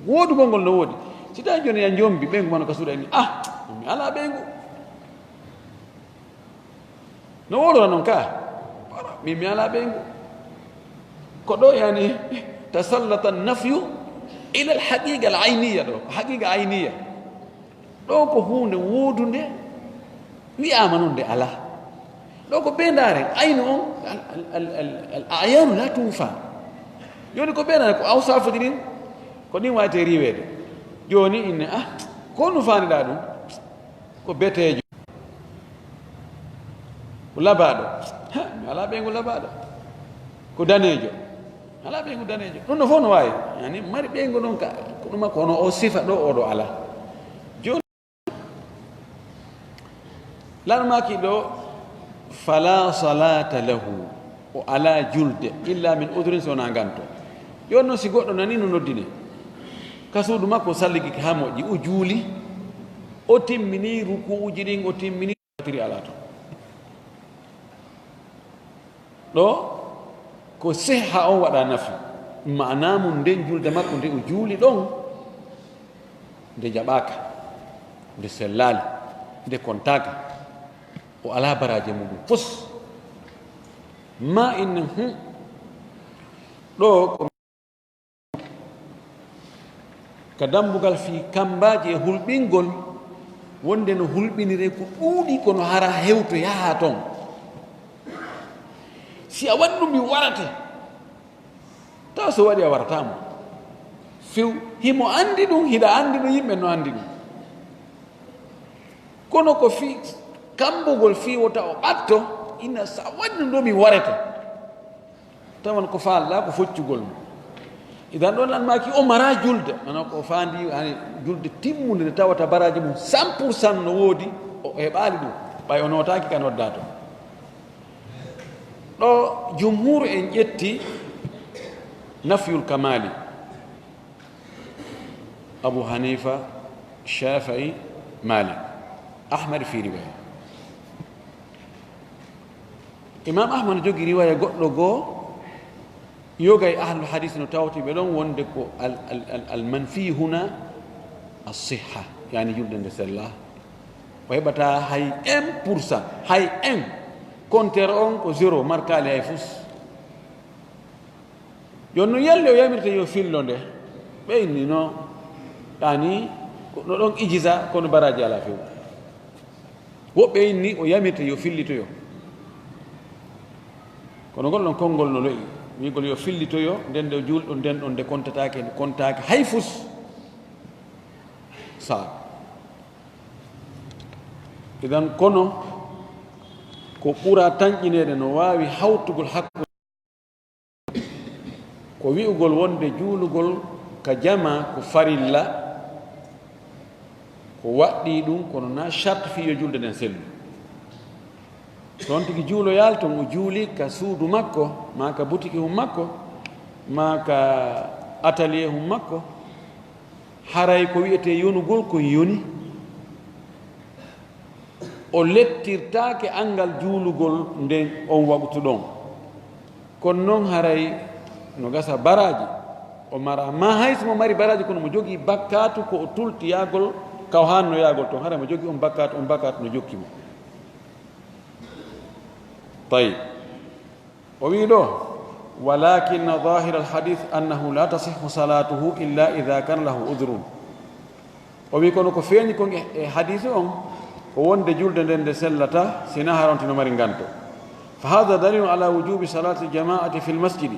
woodugol ngol no woodi. Si tawi jooni ya njombi, ɓeyngu mano ka suuɗa ni, "Ah, mi alaa ɓeyngu." No wowlora non ka? Min mi alaa ɓeyngu. Ko ɗo yani tasallata nafyu ila al haqiqa al ayniya ɗo. Ko haqiqa ayniya. Ɗo ko huunde woodunde, wi'aama non nde alaa. Ɗo ko beendaare, aynu on, al, al, al, al, al ayanu la tunfa. Jooni ko beendaare, ko awsafuji ɗin, ko ɗin wayte riiweede. Jooni inne, ah, ko nufaaniɗaa ɗum? Ko beteejo. Ko labaaɗo. Ha, mi alaa ɓeyngu labaaɗo. Ko daneejo. Mi alaa ɓeyngu daneejo. Ɗum no fof no waawi. Yani, mari ɓeyngu noon ka, ko ɗum ko hono o sifa ɗo, o ɗo alaa. Jooni, Laaɗo maaki ɗo, "Fala salata lahu." O alaa julde, illa min udhrin, so wonaa nganto. Jooni noon, si goɗɗo nani no noddine, ka suudu makko, o salligi haa moƴƴi, o juuli, o timmini rukuuji ɗin, o timmini tiri alaa ton. Ɗo ko sehha on waɗa nafi. Maanaa mum nden julde makko nde o juuli ɗon, nde jaɓaaka, nde sellaali, nde kontaaka. O alaa baraaje muɗum fus. Ma inne hum. Ɗo ko ka dambugal fii kambaaji e hulɓingol, wonde no hulɓinire ko ɗuuɗi, kono hara hewto yaha ton. Si a waɗi ɗum, mi warate. Taw so waɗi a warata mo. Few, himo anndi ɗum, hiɗa anndi ɗum, yimɓe no anndi ɗum. Kono ko fii kambugol fii wota o ɓatto, ina sa waɗi ɗum ɗo mi warete. Tawan ko faalɗaa ko foccugol mo. Idan ɗon an maaki o mara julde, mana ko faandi hani julde timmunde nde tawata baraaji mum cent pour cent no woodi, o heɓaali ɗum, ɓay o nootaaki ka noddaa to. Ɗo jumhur en ƴetti nafyul kamali. Abu Hanifa, Shafi'i, Malik, Ahmad fi riwaya. Imam Ahmad jogi riwaya goɗɗo goo, yoga e ahlul hadis no tawti ɓe ɗon wonde ko al, al, al, al manfi huna as-sihha, yani julde nde sella. O heɓata hay un pour cent, hay un. Compteur on ko zéro, markaali hay fus. Jooni no yalli o yamirta yo fillo nde. Ɓe inni no, yani, ko no ɗon ijiza, kono baraaji alaa few. Woɓɓe inni o yamirta yo fillitoyo. Kono ngol ɗon konngol no lo'i. Wi'gol yo fillitoyo, nden ɗo juulɗo, nden ɗon nde kontataake, nde kontaake hay fus. Sa. Idan kono ko ɓura tanƴineede no waawi hawtugol hakkunde ko wi'ugol wonde juulugol ka jama ko farilla, ko waɗɗii ɗum, kono na sharti fii yo julde nden sellu. Toon tigi juuloyaali toon, o juuli ka suudu makko, maa ka butiki hum makko, maa ka atelier hum makko, haray ko wi'etee yonugol ko yoni. O lettirtaake anngal juulugol nden on waqtu ɗon. Kono non haray no gasa baraaji. O mara, maa hay si mo mari baraaji, kono mo jogii bakkaatu ko o tultiyaagol ka o haanno yaagol ton. Haray mo jogii on bakkaatu, on bakkaatu no jokki mo. Tayyib. O wii ɗo, "Walakinna zahira alhadith annahu la tasihhu salatuhu illa idha kana lahu udhrun." O wii, kono ko feeñi kon e, e hadisi on, ko wonde julde nden nde sellata, sina haronti no mari nganto. فهذا دليل على وجوب صلاة الجماعة في المسجد.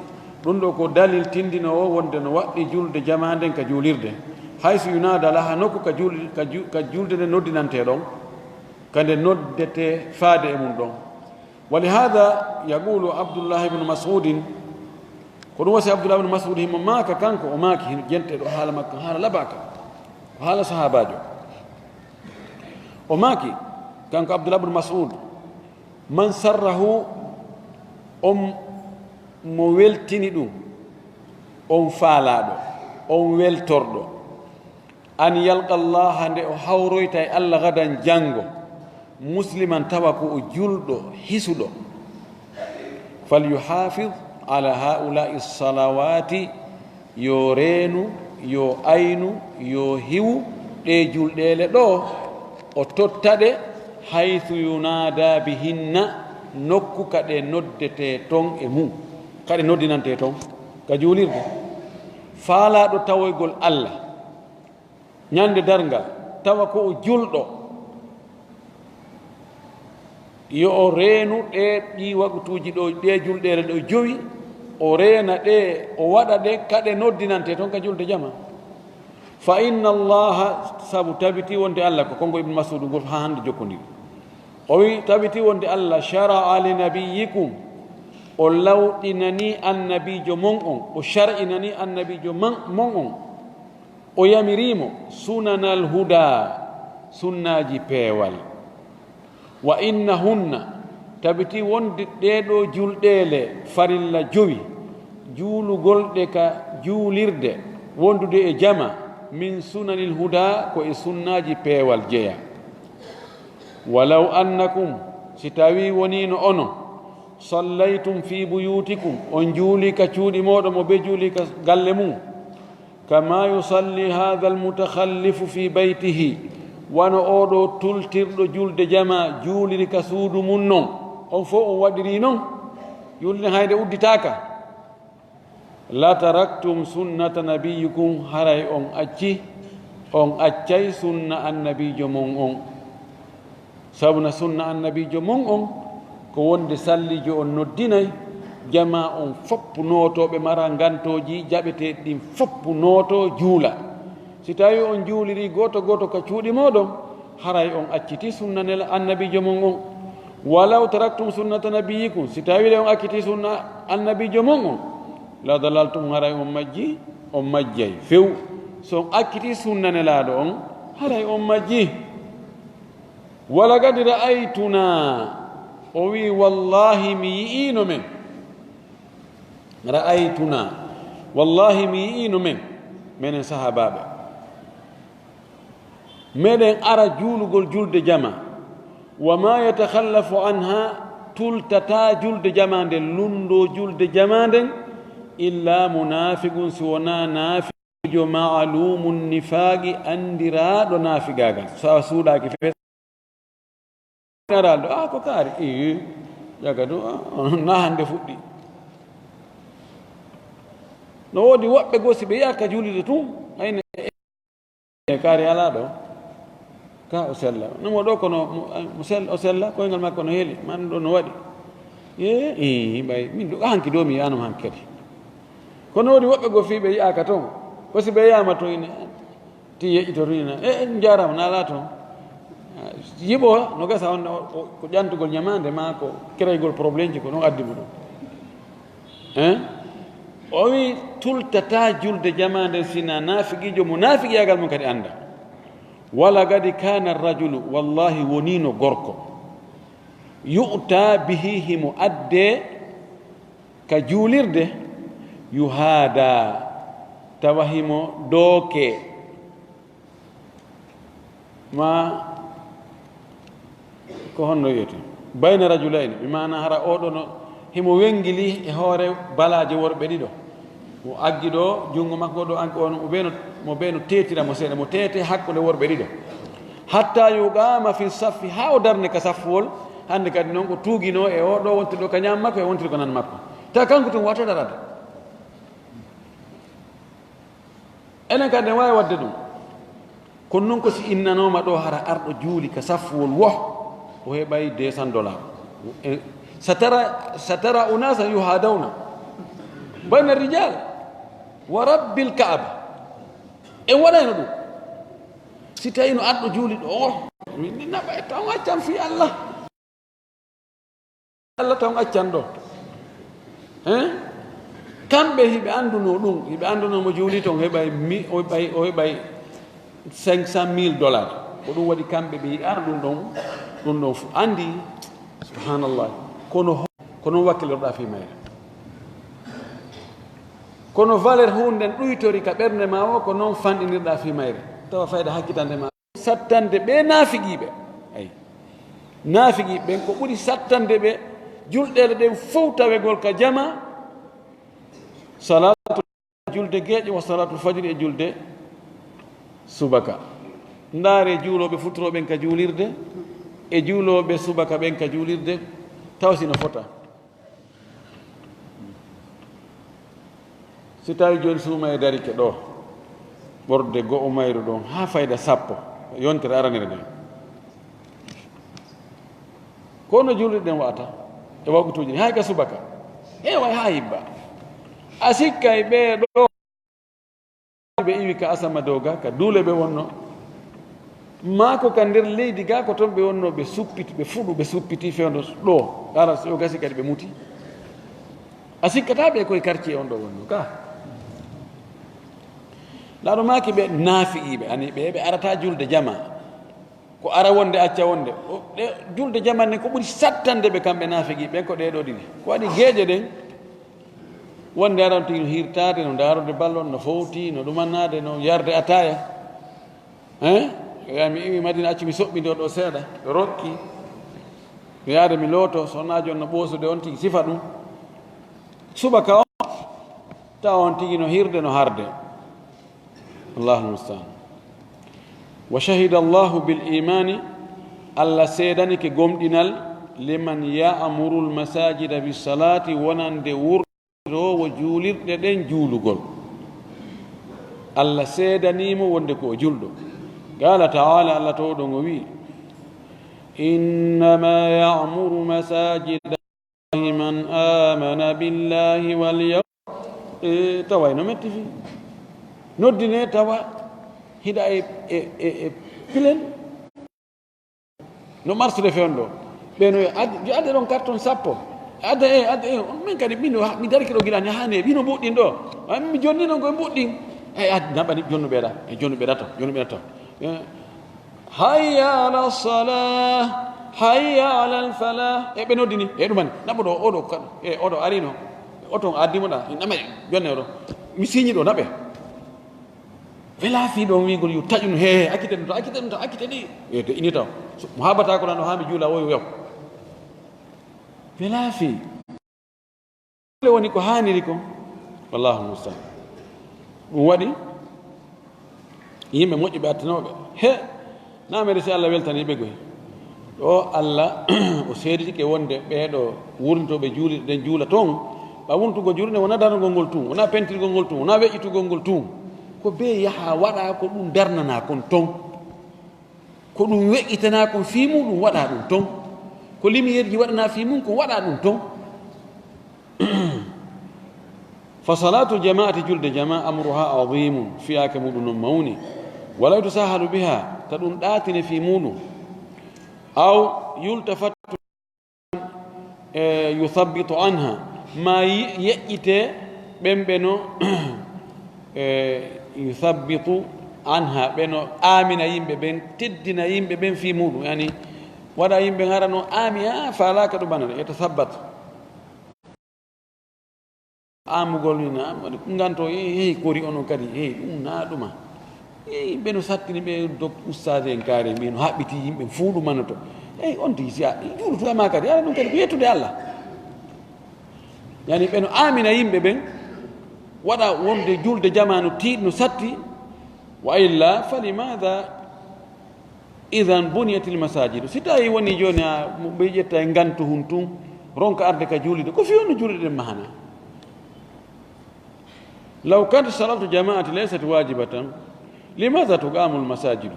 Ɗum ɗo ko dalil tindinoowo wonde no waɗɗi julde jamaa nden ka juulirde. حيث ينادى لها, nokku ka juul-, ka ju-, ka julde nde noddinantee ɗon, ka nde noddetee faade e mum ɗon. ولهذا يقول عبد الله بن مسعود, ko ɗum wasi Abdullah ibn Mas'ud himo maaka kanko, o maaki, hino jente ɗo haala makko, haala labaaka, ko haala sahaabaajo. O maaki, kanko Abdullah ibn Mas'ud, من سره, on mo weltini ɗum, on faalaaɗo, on weltorɗo, أن يلقى الله, nde o hawroyta e Allah غدا janngo, مسلما, tawa ko o julɗo hisuɗo, فليحافظ على هؤلاء الصلوات, yo reenu, yo aynu, yo hiwu ɗee julɗeele ɗoo, o totta ɗe, حيث ينادى بهن, nokku ka ɗe noddetee ton e mum, ka ɗe noddinantee ton, ka juulirde. Faalaaɗo tawoygol Allah ñande darngal, tawa ko o julɗo, yo o reenu ɗee ɗii waqtuuji ɗoo, ɗee julɗeele ɗoo jowi, o reena ɗe, o waɗa ɗe ka ɗe noddinantee ton ka julde jamaa. فإن الله, sabu tabiti wonde Allah, ko konngol Ibn Mas'ud ngol haa hannde jokkondiri. O wi, tabiti wonde Allah, شرع لنبيكم, o lawɗinanii annabiijo mon on, o shar'inanii annabiijo man, mon on, o yamirii mo, سنن الهدى, sunnaaji peewal. وإنهن, tabiti wonde ɗee ɗoo julɗeele farilla jowi, juulugol ɗe ka juulirde, wondude e jamaa, من سنن الهدى, ko e sunnaaji peewal jeyaa. ولو أنكم, si tawii woniino onon, صليتم في بيوتكم, on juulii ka cuuɗi mooɗon, mo bee juulii ka galle mum, كما يصلي هذا المتخلف في بيته, wano oo ɗoo tultirɗo julde jamaa juuliri ka suudu mum non, on fow on waɗirii non, julde hayde udditaaka. لتركتم سنة نبيكم, haray on acci, on accay sunna annabiijo mon on. Sabu na sunna annabiijo mon on, ko wonde salliijo on noddinay, jamaa on fow nootoo, ɓe mara ngantooji jaɓeteeɗi ɗin fow nootoo juula. Si tawii on juulirii gooto gooto ka cuuɗi mooɗon, haray on accitii sunna nela annabiijo mon on. ولو تركتم سنة نبيكم, si tawii le on accitii sunna annabiijo mon on, لضللتم, haray on majjii, on majjay few. Si on accitii sunna nelaaɗo on, haray on majjii. ولقد رأيتنا, o wi, wallaahi mi yi'iino men. رأيتنا, wallaahi mi yi'iino men, menen sahaabaaɓe. Meɗen ara juulugol julde jamaa. وما يتخلف عنها, tultataa julde jamaa nden, lunndoo julde jamaa nden, إلا منافق, si wonaa naafiqiijo معلوم النفاق, anndiraaɗo naafigaagal. So a suuɗaaki fes, araal ɗo, a ko kaari, ii, yaga ɗum, a, na hannde fuɗɗi. No woodi woɓɓe goo, si ɓe yaaka juulirde tun, ayne, e kaari alaa ɗo, ka o sella. No mo ɗo kono mo, mo sel-, o sella, koyngal makko no heli, man ɗo no waɗi. Ee, ii, ɓay, min ɗo, hanki ɗo mi yi'aano mo hanki kadi. Kono woodi woɓɓe goo fii ɓe yi'aaka ton, ko si ɓe yi'aama ton ine, ti yeƴƴito tun ina, e, e, njaaraama, naalaa ton. Yiɓo no gasa on, o, o, ko ƴantugol ñamaande maa ko kereygol problémeji ko ɗum addi mo ɗum. Hein? O wi tultataa julde jamaa nden si na naafiqiijo mo naafiqiyaagal mum kadi annda. ولقد كان الرجل, wallaahi woniino gorko, يؤتى به, himo addee ka juulirde, يهادى, tawa himo dookee. Ma ko honno wiyete? بين رجلين, bi maana hara oo ɗoo no, himo wengili e hoore balaaje worɓe ɗiɗo. Mo aggi ɗo, junngo makko ɗo, an ko on, mo bee no, mo bee no teetira mo seeɗa, mo teete hakkunde worɓe ɗiɗo. حتى يقام في الصف, haa o darne ka saffuwol, hannde kadi non ko tuuginoo e oo ɗoo wontiri ɗo ka ñaamo makko e wontiri ko nano makko. Ta kanko tun wata darade. Enen kadi ne waawi waɗde ɗum. Kono noon ko si innanooma ɗo hara arɗo juuli ka saffuwol woo, o heɓay deux cents dollars. E, Satara, satara unasa yuhadawna bayna rijal wa rabbil kaaba. En waɗayno ɗum. Si tawi no arɗo juuliɗo o, min ni naɓa e taw accan fi Allah. Allah taw accan ɗo. Hein? Kamɓe hiɓe annduno ɗum, hiɓe annduno mo juuli ton heɓay mi, o heɓay, o heɓay cinq cent mille dollars. Ko ɗum waɗi kamɓe ɓe yiɗaano ɗum ɗon, ɗum ɗon fu-, anndi, subhanallah. Kono ho-, ko noon wakkilorɗaa fii mayre. Kono valeur huunde nden ɗuytori ka ɓernde ma o, ko noon fanɗinirɗaa fii mayre. Tawa fayda hakkitande ma. Sattande ɓe naafiqiiɓe. Ay. Naafiqiiɓe ɓen ko ɓuri sattande ɓe julɗeele ɗen fow tawegol ka jama. Salatu julde geeƴe wa salatu fajri e julde subaka. Ndaare juulooɓe futuro ɓen ka juulirde, e juulooɓe subaka ɓen ka juulirde, taw si no fota. Si tawi jooni suuma e darike ɗo, ɓorde go'o mayru ɗon, haa fayda sappo, yontere aranere nden. Ko no julirɗen wa'ata e waqtuuji ɗin, hay ka subaka. E way haa hibba. A sikkay ɓee ɗo ɓe iwi ka asama dow ga, ka duule ɓe wonno. Maa ko ka nder leydi ga, ko ton ɓe wonno, ɓe suppiti, ɓe fuɗu, ɓe suppiti fewndo ɗo. Ara si o gasi kadi ɓe muti. A sikkata ɓe koye quartier on ɗo wonno ka. Laaɗo maaki ɓe naafiqiiɓe, ani ɓe, ɓe arata julde jama. Ko ara wonde, acca wonde. O, ɗe, julde jama ne ko ɓuri sattande ɓe kamɓe naafiqiiɓe ɓen ko ɗee ɗo ɗiɗi. Ko waɗi geeƴe ɗen, wonde aran tigi no hirtaade, no ndaarode ballon, no fowti, no ɗumannaade, no yarde ataaya. Hein? Yo mi iwi Madina, accu mi soɓɓindoo ɗo seeɗa, ɓe rokki. Mi yaade mi looto, sonnaajo on no ɓoosude on tigi sifa ɗum. Subaka on, tawa on tigi no hirde, no harde. Allahul mustaan. Wa shahida Allahu bil imaani, Allah seedanike gomɗinal, liman ya'murul masaajida bis salaati, wonande wurtoowo juulirɗe ɗen juulugol. Allah seedanii mo wonde ko o julɗo. Qaala ta'aala, Allah towɗo ngo wi'i, innama ya'muru masaajida Allahi man aamana billahi wal yawm. E, tawa ino metti fii. Noddine tawa hiɗa e, e, e, e pilen. No marsude fewndo. Ɓe no yo ad-, yo adde ɗon carton sappo. Adda e, adda e, on men kadi min o, mi darike ɗo gila ni haane, ɓino mbuɗɗin ɗo. Ay, mi jonni non koye mbuɗɗin. Ay, ad-, naɓani jonnu ɓeɗa. E jonnu ɓeɗa to, jonnu ɓeɗa to. E, hayya ala salah, hayya ala al falah. E ɓe noddini, e ɗuman, naɓo ɗo, oɗo kan, e oɗo arino. Oton addimo ɗa, naɓe, jonne oɗo. Mi siñi ɗo, naɓe. Wela fii ɗon wiigol yo taƴun, he, he, accite ɗum to, accite ɗum to, accite ɗi. E to ini taw. So, mo habata ko nan o haa mi juula o yo yaw. Wela fii. Ɗum woni ko haaniri kon. Wallahu mustaan. Ɗum waɗi yimɓe moƴƴuɓe attanooɓe. He, naamere si Allah weltanii ɓe goy. Ɗo Allah o seeditike wonde ɓee ɗo wurnitooɓe juulirɗe ɗen juula toon. Ɓa wurtugo juulirɗe wonaa darnugol ngol tun, wonaa pentirgol ngol tun, wonaa weƴƴitugol ngol tun. Ko bee yaha waɗa ko ɗum darnanaa kon ton. Ko ɗum weƴƴitanaa kon fii muɗum waɗa ɗum ton. Ko lumièreji waɗanaa fii mum kon waɗa ɗum ton. Fa salatu jamaati, julde jamaa, amruha azimun, fiyaake muɗum non mawni. Wala yutasahalu biha, ta ɗum ɗaatine fii muɗum. Aw yultafatu, e, yuthabbitu anha, ma yi-, yeƴƴite ɓen ɓe no, e, yuthabbitu anha, ɓe no aamina yimɓe ɓen, teddina yimɓe ɓen fii muɗum, yani waɗa yimɓe hara no aami, a faalaaka ɗum bana ɗo, yatathabbat. Aamugol ni na, nganto, hey, hey, kori onon kadi, hey, ɗum na ɗuma. Hey, ɓe no sattini ɓe dok ustaade en kaare, ɓe no haɓɓiti yimɓe fuu ɗum manoto. Hey, on tigi si a juulutu ma kadi, ala ɗum kadi ko yettude Allah. Yani ɓe no aamina yimɓe ɓen, waɗa wonde julde jamaanu tiiɗno satti, wa illa, falimada idan buniyatil masajidu. Si tawi woni jooni a, mo ɓe ƴetta e ngantu hun tun, ronka arde ka juulirde, ko fii honno juulirɗe ɗen mahana? Law kanat salatu jamaati laysat wajibatan, limadha tuqamul masajidu?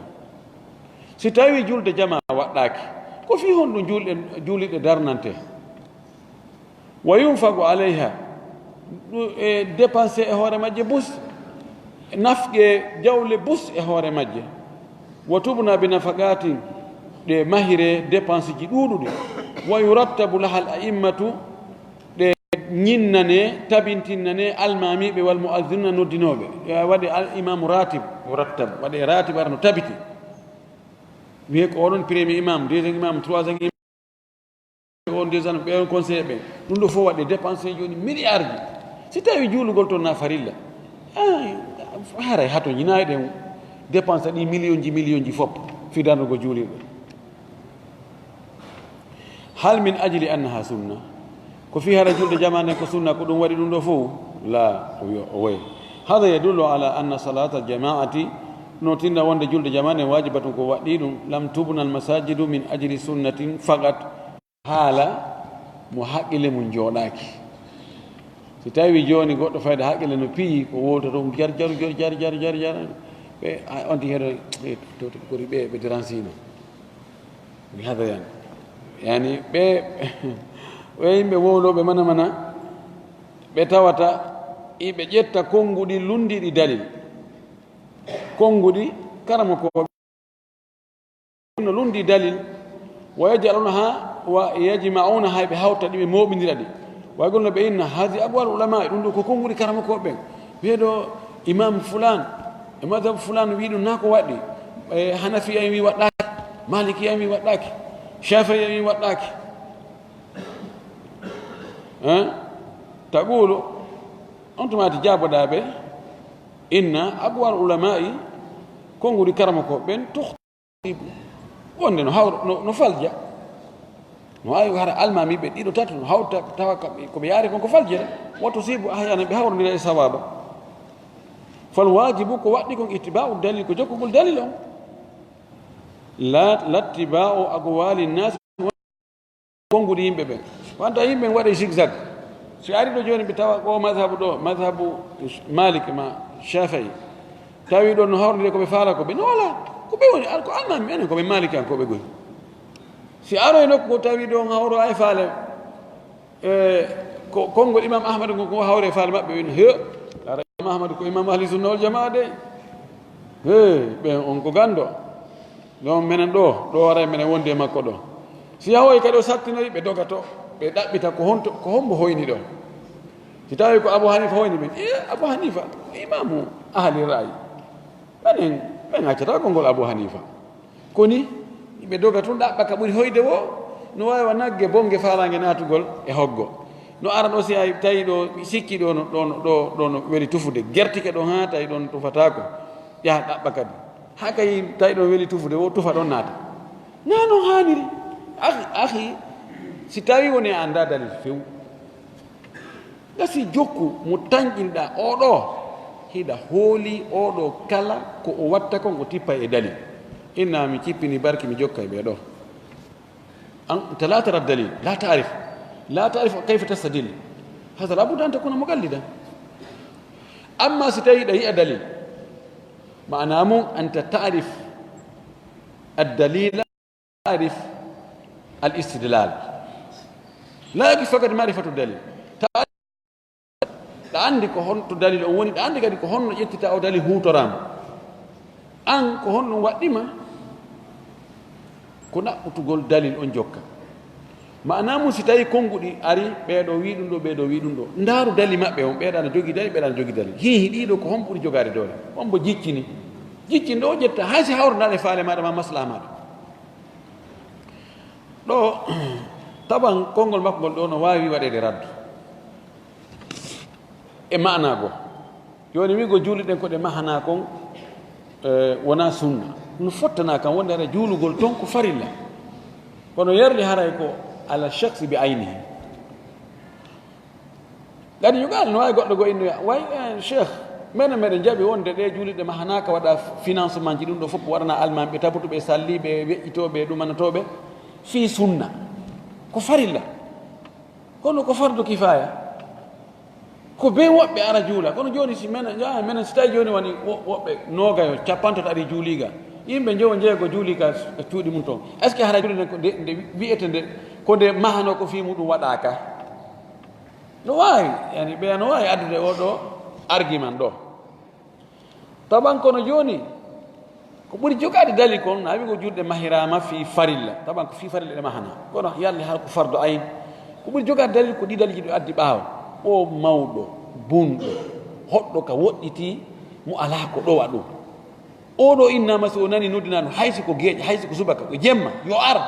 Si tawi julde jamaa waɗɗaaki, ko fii honɗum juulɗe, juulirɗe darnante? Wa yunfagu alayha, ɗu-, e dépense e hoore majje bus, nafqe jawle bus e hoore majje. Wa tubna bi nafaqatin, ɗe mahire dépense ji ɗuuɗuɗi. Wa yurattabu lahal a'immatu, ɗe ñinnane, tabintinnane almaamiiɓe wal mu'azzinuna noddinooɓe. E waɗe al imamu ratib, murattab, waɗe ratib ara no tabiti. Wiye ko oɗon premier imam, deuxième imam, troisième imam. On des ans, ɓe on conseillé ɓe. Ɗum ɗo fof waɗde dépensé jooni milliard ji. Si tawi juulugol toon na farilla, ah, haray hato ñinaay ɗen dépense ɗi million ji, million ji fof fi darnugo juulirɗo. Hal min ajli annaha sunna? Ko fi hara julde jamaane ko sunna, ko ɗum waɗi ɗum ɗo fof? La, o wi-, o wayi. Hada yadullu ala anna salata jamaati, no tinna wonde julde jamaane wajibatun ko waɗɗi ɗum, lam tubna al masajidu min ajli sunnatin faqat. Haala mo haqqille mum jooɗaaki. Si tawi jooni goɗɗo fayda haqqille no piyi, ko wowta ɗum jar, jar, jar, jar, jar, jar, jar. Ɓe, a, on tigi heɗo, e, to, to, kori ɓe, ɓe deransino. Mi hada yani. Yani, ɓe, ɓe yimɓe wowlooɓe mana mana, ɓe tawata iɓe ƴetta konnguɗi lunndiiɗi dalil. Konnguɗi karama ko no lundi dalil, wa yaj'alunaha, wa yajma'unaha, ɓe hawta ɗi, ɓe mooɓindira ɗi. Wa yaquluna, ɓe inna, "Hadhihi aqwal ulama," ɗum ɗo ko konnguɗi karamokooɓe ɓen. Ɓee ɗo imam fulan, e madhab fulan wi ɗum na ko waɗɗi. E Hanafiya en wi waɗɗaaki, Malikiya en wi waɗɗaaki, Shafi'i en wi waɗɗaaki. Hein? Taqulu, on tuma ti jaaboɗaa ɓe, "Inna aqwal ulama'i," konnguɗi karamokooɓe ɓen, tukhtibu. Wonde no hawra, no, no falja. No waawi hara almaami ɓe ɗiɗo tato, no hawta tawa kamɓe, ko ɓe yaari kon ko faljere. Wa tusibu ahyaanan, ɓe hawrondira e sawaaba. Fal waajibu, ko waɗɗi kon ittiba'u dalil, ko jokkugol dalil on. La, lattiba'u aqwali nas, konnguɗi yimɓe ɓen. Wanta yimɓe ɓen waɗa zigzag. Si ari ɗo jooni, ɓe tawa o mazhabu ɗo, mazhabu Malik ma Shafi'i. Tawi ɗon no hawrondire ko ɓe faala ko ɓe, no wala. Ko ɓe woni, al-, ko almaami enen, ko ɓe Maliki en, ko ɓe goy. Si aroy nokku ko tawi ɗon hawro ay faale, e, ko, konngol Imam Ahmad ngol ko hawre faale maɓɓe, ɓe wino, "He, ara Imam Ahmad ko Imam Ahli Sunna wal Jamaa de. He, ɓen on ko ganndo." Ɗon menen ɗo, ɗo waray menen wonde e makko ɗo. Si yahoy kadi o sattinoy, ɓe doga to, ɓe ɗaɓɓita ko honto, ko hombo hoyni ɗo. Si tawi ko Abu Hanifa hoyni ɓen, e Abu Hanifa ko imamu ahli ra'yi. Ɓen en, ɓen accata konngol Abu Hanifa. Koni, ɓe doga tun ɗaɓɓa ka ɓuri hoyde wo, no waawi wa nagge bonge faalaange naatugol e hoggo. No ara ɗo si ay tawi ɗo, sikki ɗo no, ɗo no, ɗo, ɗo no weli tufude, gertike ɗo haa tawi ɗon tufataako, yaha ɗaɓɓa kadi. Haa kay tawi ɗon weli tufude wo, tufa ɗon naata. Na no haaniri. Akhi, akhi, si tawi woni a anndaa dalil few, gasi jokku mo tanƴinɗaa oo ɗoo, hiɗa hoolii oo ɗoo kala ko o watta kon o tippay e dalil. Inna mi cippini barki mi jokkay ɓee ɗoo. An, anta la tara dalil, la taarif. La taarif kayfa tastadil. Hada la budda an takuna muqallidan. Amma si tawi hiɗa yi'a dalil, maana mum anta taarif ad-dalila. Taarif al-istidlal. La yakfi fakat maarifatu dalil. Ta-, ɗa anndi ko honto dalil on woni, ɗa anndi kadi ko honno ƴettita o dalil huutoraama. An ko honɗum waɗɗima? Ko ɗaɓɓutugol dalil on jokka. Maana mum si tawi konnguɗi ari, ɓee ɗoo wi ɗum ɗoo, ɓee ɗoo wi ɗum ɗoo. Ndaaru dalil maɓɓe on, ɓee ɗaa no jogii dalil, ɓee ɗaa no jogii dalil. Hii, hiɗi ɗoo ko hombo ɓuri jogaade doole? Hombo jiccini? Jiccinɗo o ƴetta, hay si hawranaali e faale maaɗa ma maslaha maaɗa. Ɗo, taban konngol makko ngol ɗo no waawi waɗeede raddu e maanaa goo. Jooni wi'go juulɗe ɗen ko ɗe mahanaa kon, eh, wonaa sunna. No fottanaa kan wonde hara juulugol ton ko farilla. Kono yerli haray ko ala shakhsi bi aynihi. Kadi yo gal no waawi goɗɗo go innoya, way, eh, Cheikh, menen meɗen jaɓi wonde ɗe juulirɗe mahanaaka waɗa financement ji, ɗum ɗo fof waɗana almaami, ɓe tabutu, ɓe salli, ɓe weƴƴitoo, ɓe ɗumanatoo ɓe fii sunna. Ko farilla. Kono ko fardu kifaya. Ko ɓe woɓɓe ara juula. Kono jooni si menen, ah, menen si tawi jooni woni wo-, woɓɓe noogayo, cappantato ari juuliga. Yimɓe njowo njeego juuli ka cuuɗi mum toon. Est-ce que hara juulde ko nde, nde wi'ete nde, ko nde mahanoo ko fii muɗum waɗaaka? No waawi, yani ɓeya no waawi addude oo ɗoo argument ɗoo. Taban kono jooni, ko ɓuri jogaade dalil kon, na wi'go julde mahiraama fii farilla. Taban ko fii farilla ɗe mahana. Kono yalli haa ko fardu ayn. Ko ɓuri jogaade dalil ko ɗii dalilji ɗo addi ɓaawo. O mawɗo, bunɗo, hoɗɗo ka woɗɗitii, mo alaa ko ɗowa ɗum. Oo ɗoo innaama si o nani noddinaa ɗum, hay si ko geeƴa, hay si ko subaka, ko jemma, yo ar.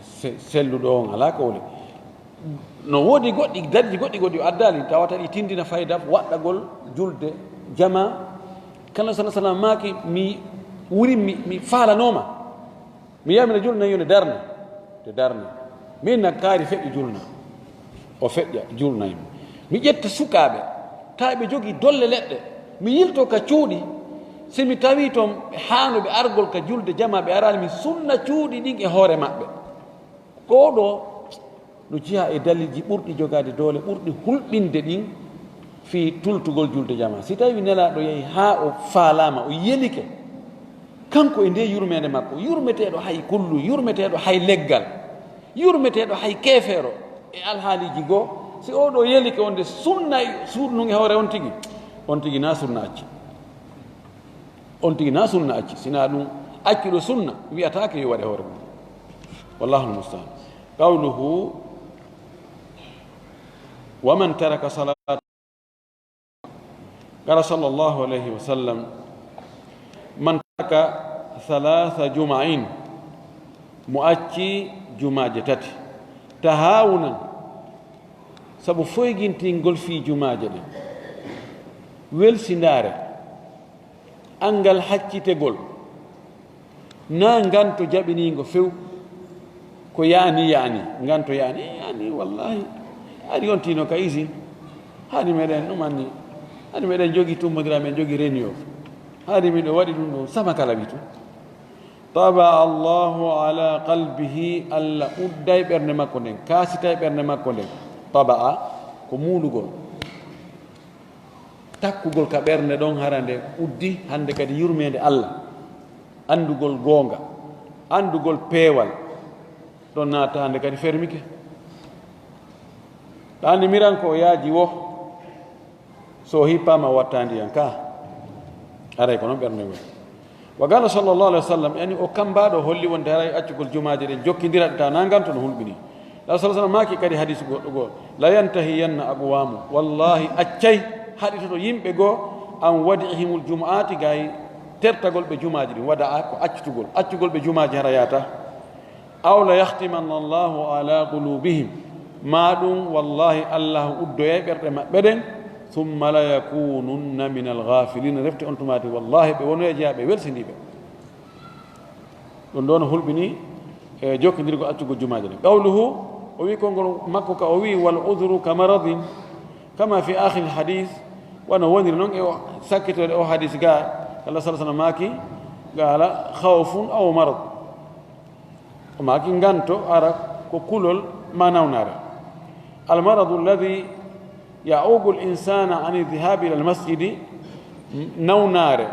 Se-, selluɗo on alaa ko woni. No woodi goɗɗi, dalilji goɗɗi, goɗɗi o addaali, tawata ɗi tindina fayda waɗɗagol julde jamaa. Kala sala sala maaki, mi wuri, mi, mi faalanooma. Mi yamina julna yone darna. Te darna. Min na kaari feƴƴi julna. O feƴƴa julna yim. Mi ƴetta sukaaɓe, tawi ɓe jogii dolle leɗɗe. Mi yilto ka cuuɗi, si mi tawi ton ɓe haanuɓe argol ka julde jamaa, ɓe araali, mi sunna cuuɗi ɗin e hoore maɓɓe. Ɗoo ɗoo no jeyaa e dalilji ɓurɗi jogaade doole, ɓurɗi hulɓinde ɗin fii tultugol julde jamaa. Si tawi Nelaaɗo yahi haa o faalaama, o yelike, kanko e ndee yurmeende makko, yurmeteeɗo hay kullu, yurmeteeɗo hay leggal, yurmeteeɗo hay keefeero e alhaaliiji goo, si oo ɗoo yelike wonde sunna suuɗnun e hoore on tigi, on tigi na sunna acci. On tigi na sunna acci. Sina ɗum accuɗo sunna, wi'ataake yo waɗe hoore mum. Wallahul musta'an. Qawluhu, wa man taraka salata, qala sallallahu alayhi wa sallam, man taraka thalatha juma'in, mo acci jumaaje tati, tahawunan, sabu foygintingol fii jumaaje ɗen, welsindaare, anngal haccitegol, na nganto jaɓiniingo few, ko yaani, yaani, nganto yaani, yaani, wallahi, hari on tino ka isi, hari meɗen ɗum anni, hari meɗen jogi tummbondira, men jogi renio, hari miɗo waɗi ɗum ɗum sama kala witu. Taba Allahu ala qalbihi, Allah udday ɓernde makko nden, kaasitay ɓernde makko nden. Taba'a ko muulugol. Takkugol ka ɓernde ɗon hara nde uddi, hannde kadi yurmeende Allah, anndugol goonga, anndugol peewal, ɗon naata hannde kadi fermike. Ɗaani miran ko o yaaji wo, so o hippaama o watta ndiyan ka, aray ko noon ɓernde woni. Wa qala sallallahu alayhi wa sallam, yani o kambaɗo holli wonde haray accugol jumaaje ɗen jokkindira ɗe tawa nanganto no hulɓini. La sallallahu alayhi wa sallam maaki kadi hadis goɗɗo goo, la yantahiyanna aqwamu, wallahi accay haɗitoto yimɓe goo, an wadi'ihimul jumu'ati, gay tertagol ɓe jumaaji ɗin, wada'a ko accutugol, accugol ɓe jumaaji hara yaata. Aw la yahtimanna Allahu ala qulubihim, ma ɗum wallahi Allah uddoyay ɓerɗe maɓɓe ɗen, thumma la yakununna min alghafilin, refti on tumaati wallahi ɓe wonoya jeyaɓe welsindiɓe. Ɗum ɗon hulɓini e jokkindirgo accugol jumaaje ɗen. Qawluhu, o wi konngol makko ka o wi, wal udhru ka maradin, kama fi akhir hadith, wano woniri non e o sakkitore o hadis ga, Allah sallallahu alaihi wasallam maaki, qala khawfun aw marad. O maaki nganto ara ko kulol ma nawnaare. Al maradu alladhi ya'uqu al insana an adh-dhahabi ila al masjidi, nawnaare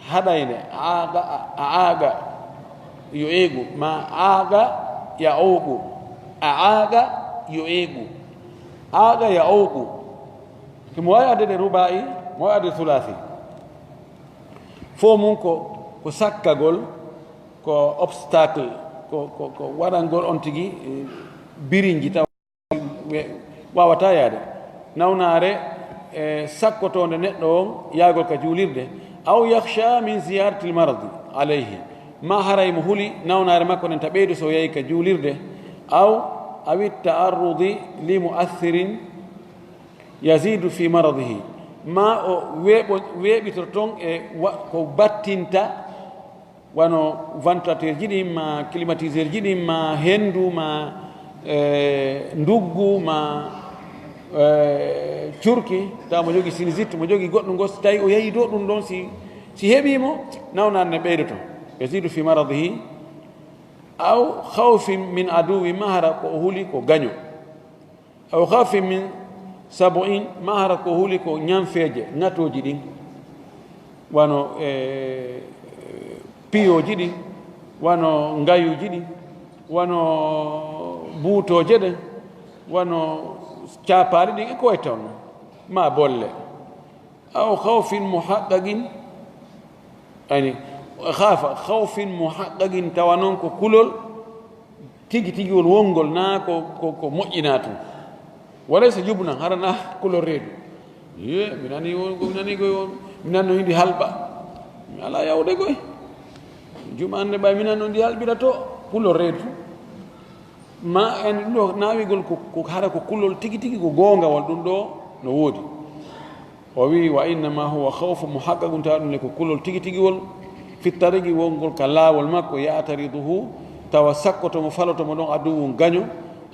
haɗayne, aaqa, a aaqa yo eegu, ma aaqa ya'uqu, a aaqa yo eegu, aaqa ya'uqu. Himo waawi addude ruba'i, mo waawi addude thulathi. Fof mum ko, ko sakkagol, ko obstacle, ko, ko, ko waɗangol on tigi, eh, birinji taw we-, waawata yaade. Nawnaare, eh, sakkotoonde neɗɗo on yaagol ka juulirde. Aw yakhsha min ziyaratil maradi alayhi. Ma haray mo huli nawnaare makko nden ta ɓeydu so yahi ka juulirde. Aw, awi ta'arrudi li mu'athirin yazidu fi maradihi. Ma o weeɓo-, weeɓitoto ton e wa-, ko battinta wano ventilateur ji ɗin, ma climatiseur ji ɗin, ma henndu, ma, eh, nduggu, ma, eh, curki, tawa mo jogii sinusite, mo jogii goɗɗum goo, si tawi o yahii dow ɗum ɗon, si, si heɓii mo, nawnaare ne ɓeydoto. Yazidu fi maradihi, aw khawfin min aduwwin, ma hara ko o huli ko gaño. Aw khawfin min sab'in, ma hara ko huli ko ñanfeeje, ŋatooji ɗin, wano, eh, piyooji ɗin, wano ngayuuji ɗin, wano buutooje ɗen, Wano caapaali ɗin e ko wayi toon, ma bolle. Aw khawfin muhaqqaqin, ani, khafa khawfin muhaqqaqin, tawa noon ko kulol tigi tigiwol wonngol, naa ko, ko, ko moƴƴinaa tun. Walaysa jubnan, hara naa kulol reedu. Ye, mi nani won, mi nani koy won, mi nanno hindi halɓa. Mi alaa yahude koy. Juma annde ɓay mi nanno ndi halɓira to, kulol reedu. Ma en ɗo naawigol ko, ko hara ko kulol tigi tigi, ko goongawol ɗum ɗo no woodi. O wi, "Wa innama huwa khawfu muhaqqaqun", tawa ɗum ne ko kulol tigi tigiwol, fi tariqi, wongol ka laawol makko, ya'tariduhu, tawa sakkoto mo, faloto mo ɗon, aduwwun, gaño,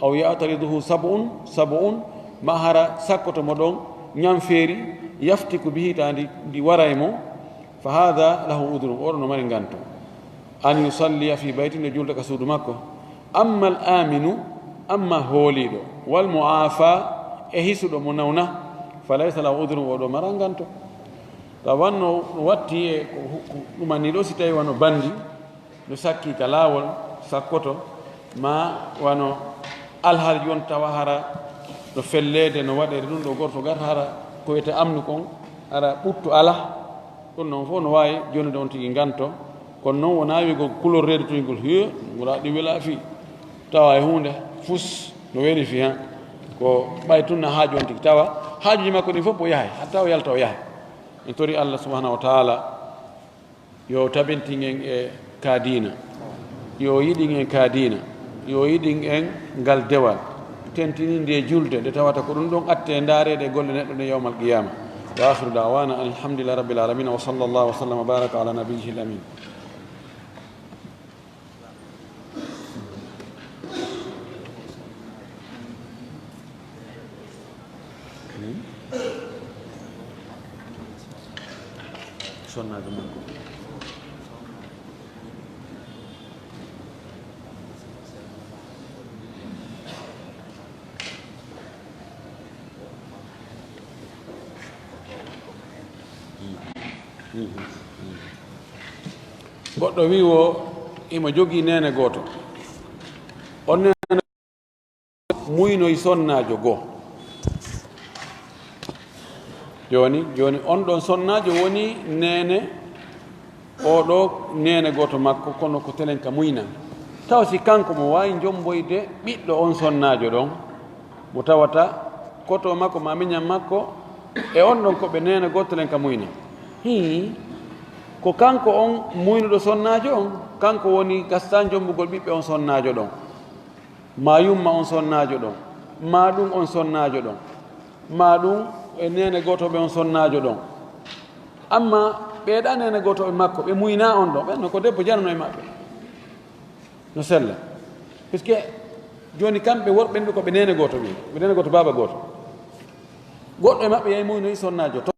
aw ya'tariduhu sab'un, sab'un, ma hara sakkoto mo ɗon, ñamfeeri, yaftiku bihi, tawa ndi, ndi waray mo, fa hadha lahu udhrun, oɗo no mari nganto. An yusalliya fi bayti, nde julta ka suudu makko. Amma al aminu, amma hooliiɗo, wal mu'afa, e hisuɗo mo nawna, fa laysa lahu udhrun, oɗo mara nganto. Tawa wanno no watti e ko, ko ɗumani ɗo, si tawi wano bandi, no sakki ka laawol, sakkoto, ma wano alhaali on tawa hara no felleede, no waɗeede ɗum ɗo gorto garta hara ko wiyete amnu kon, hara ɓuttu ala. Ɗum noon fof no waawi jonude on tigi nganto, kono noon wonaa wi'gol kulol reedu tun ngol, hiyo, ngol aɗa ɗi wela fii. Tawa e huunde fus no weli fii, han. Ko ɓay tun na haaju on tigi. Tawa haajuuji makko ɗin fof o yahay, hatta o yalta o yaha. En tori Allah subhanahu wa taala yo tabintin en e ka diina, yo yiɗin en ka diina, yo yiɗin en ngal dewal, tentini nde julde, nde tawata ko ɗum ɗon atte ndaareede e golle neɗɗo nde yawmal qiyama. Wa akhiru da'wana alhamdulillahi rabbil alamin, wa sallallahu wa sallam wa baraka ala nabiyyihi al amin. Sonnaajo makko. Goɗɗo wi wo imo jogii neene gooto. On neene muynoy sonnaajo goo. Jooni, jooni on ɗon sonnaajo woni neene, oo ɗoo neene gooto makko, kono ko telen ka muynan. Tawa si kanko mo waawi jomboyde ɓiɗɗo on sonnaajo ɗon, mo tawata koto makko maa miñan makko e on ɗon ko ɓe neene gooto len ka muynan. Hii, ko kanko on muynuɗo sonnaajo on, kanko woni gastaa jombugol ɓiɓɓe on sonnaajo ɗon. Maa yumma on sonnaajo ɗon, maa ɗum on sonnaajo ɗon, maa ɗum e neene gootooɓe on sonnaajo ɗon. Amma ɓee ɗaa neene gootooɓe makko, ɓe muynaa on ɗon, ɓen no ko debbo janano e maɓɓe. No sella. Puisque jooni kamɓe worɓe ɓen ɓe ko ɓe neene gooto ɓe, ɓe neene gooto baaba gooto. Goɗɗo e maɓɓe yahi muynoyi sonnaajo to.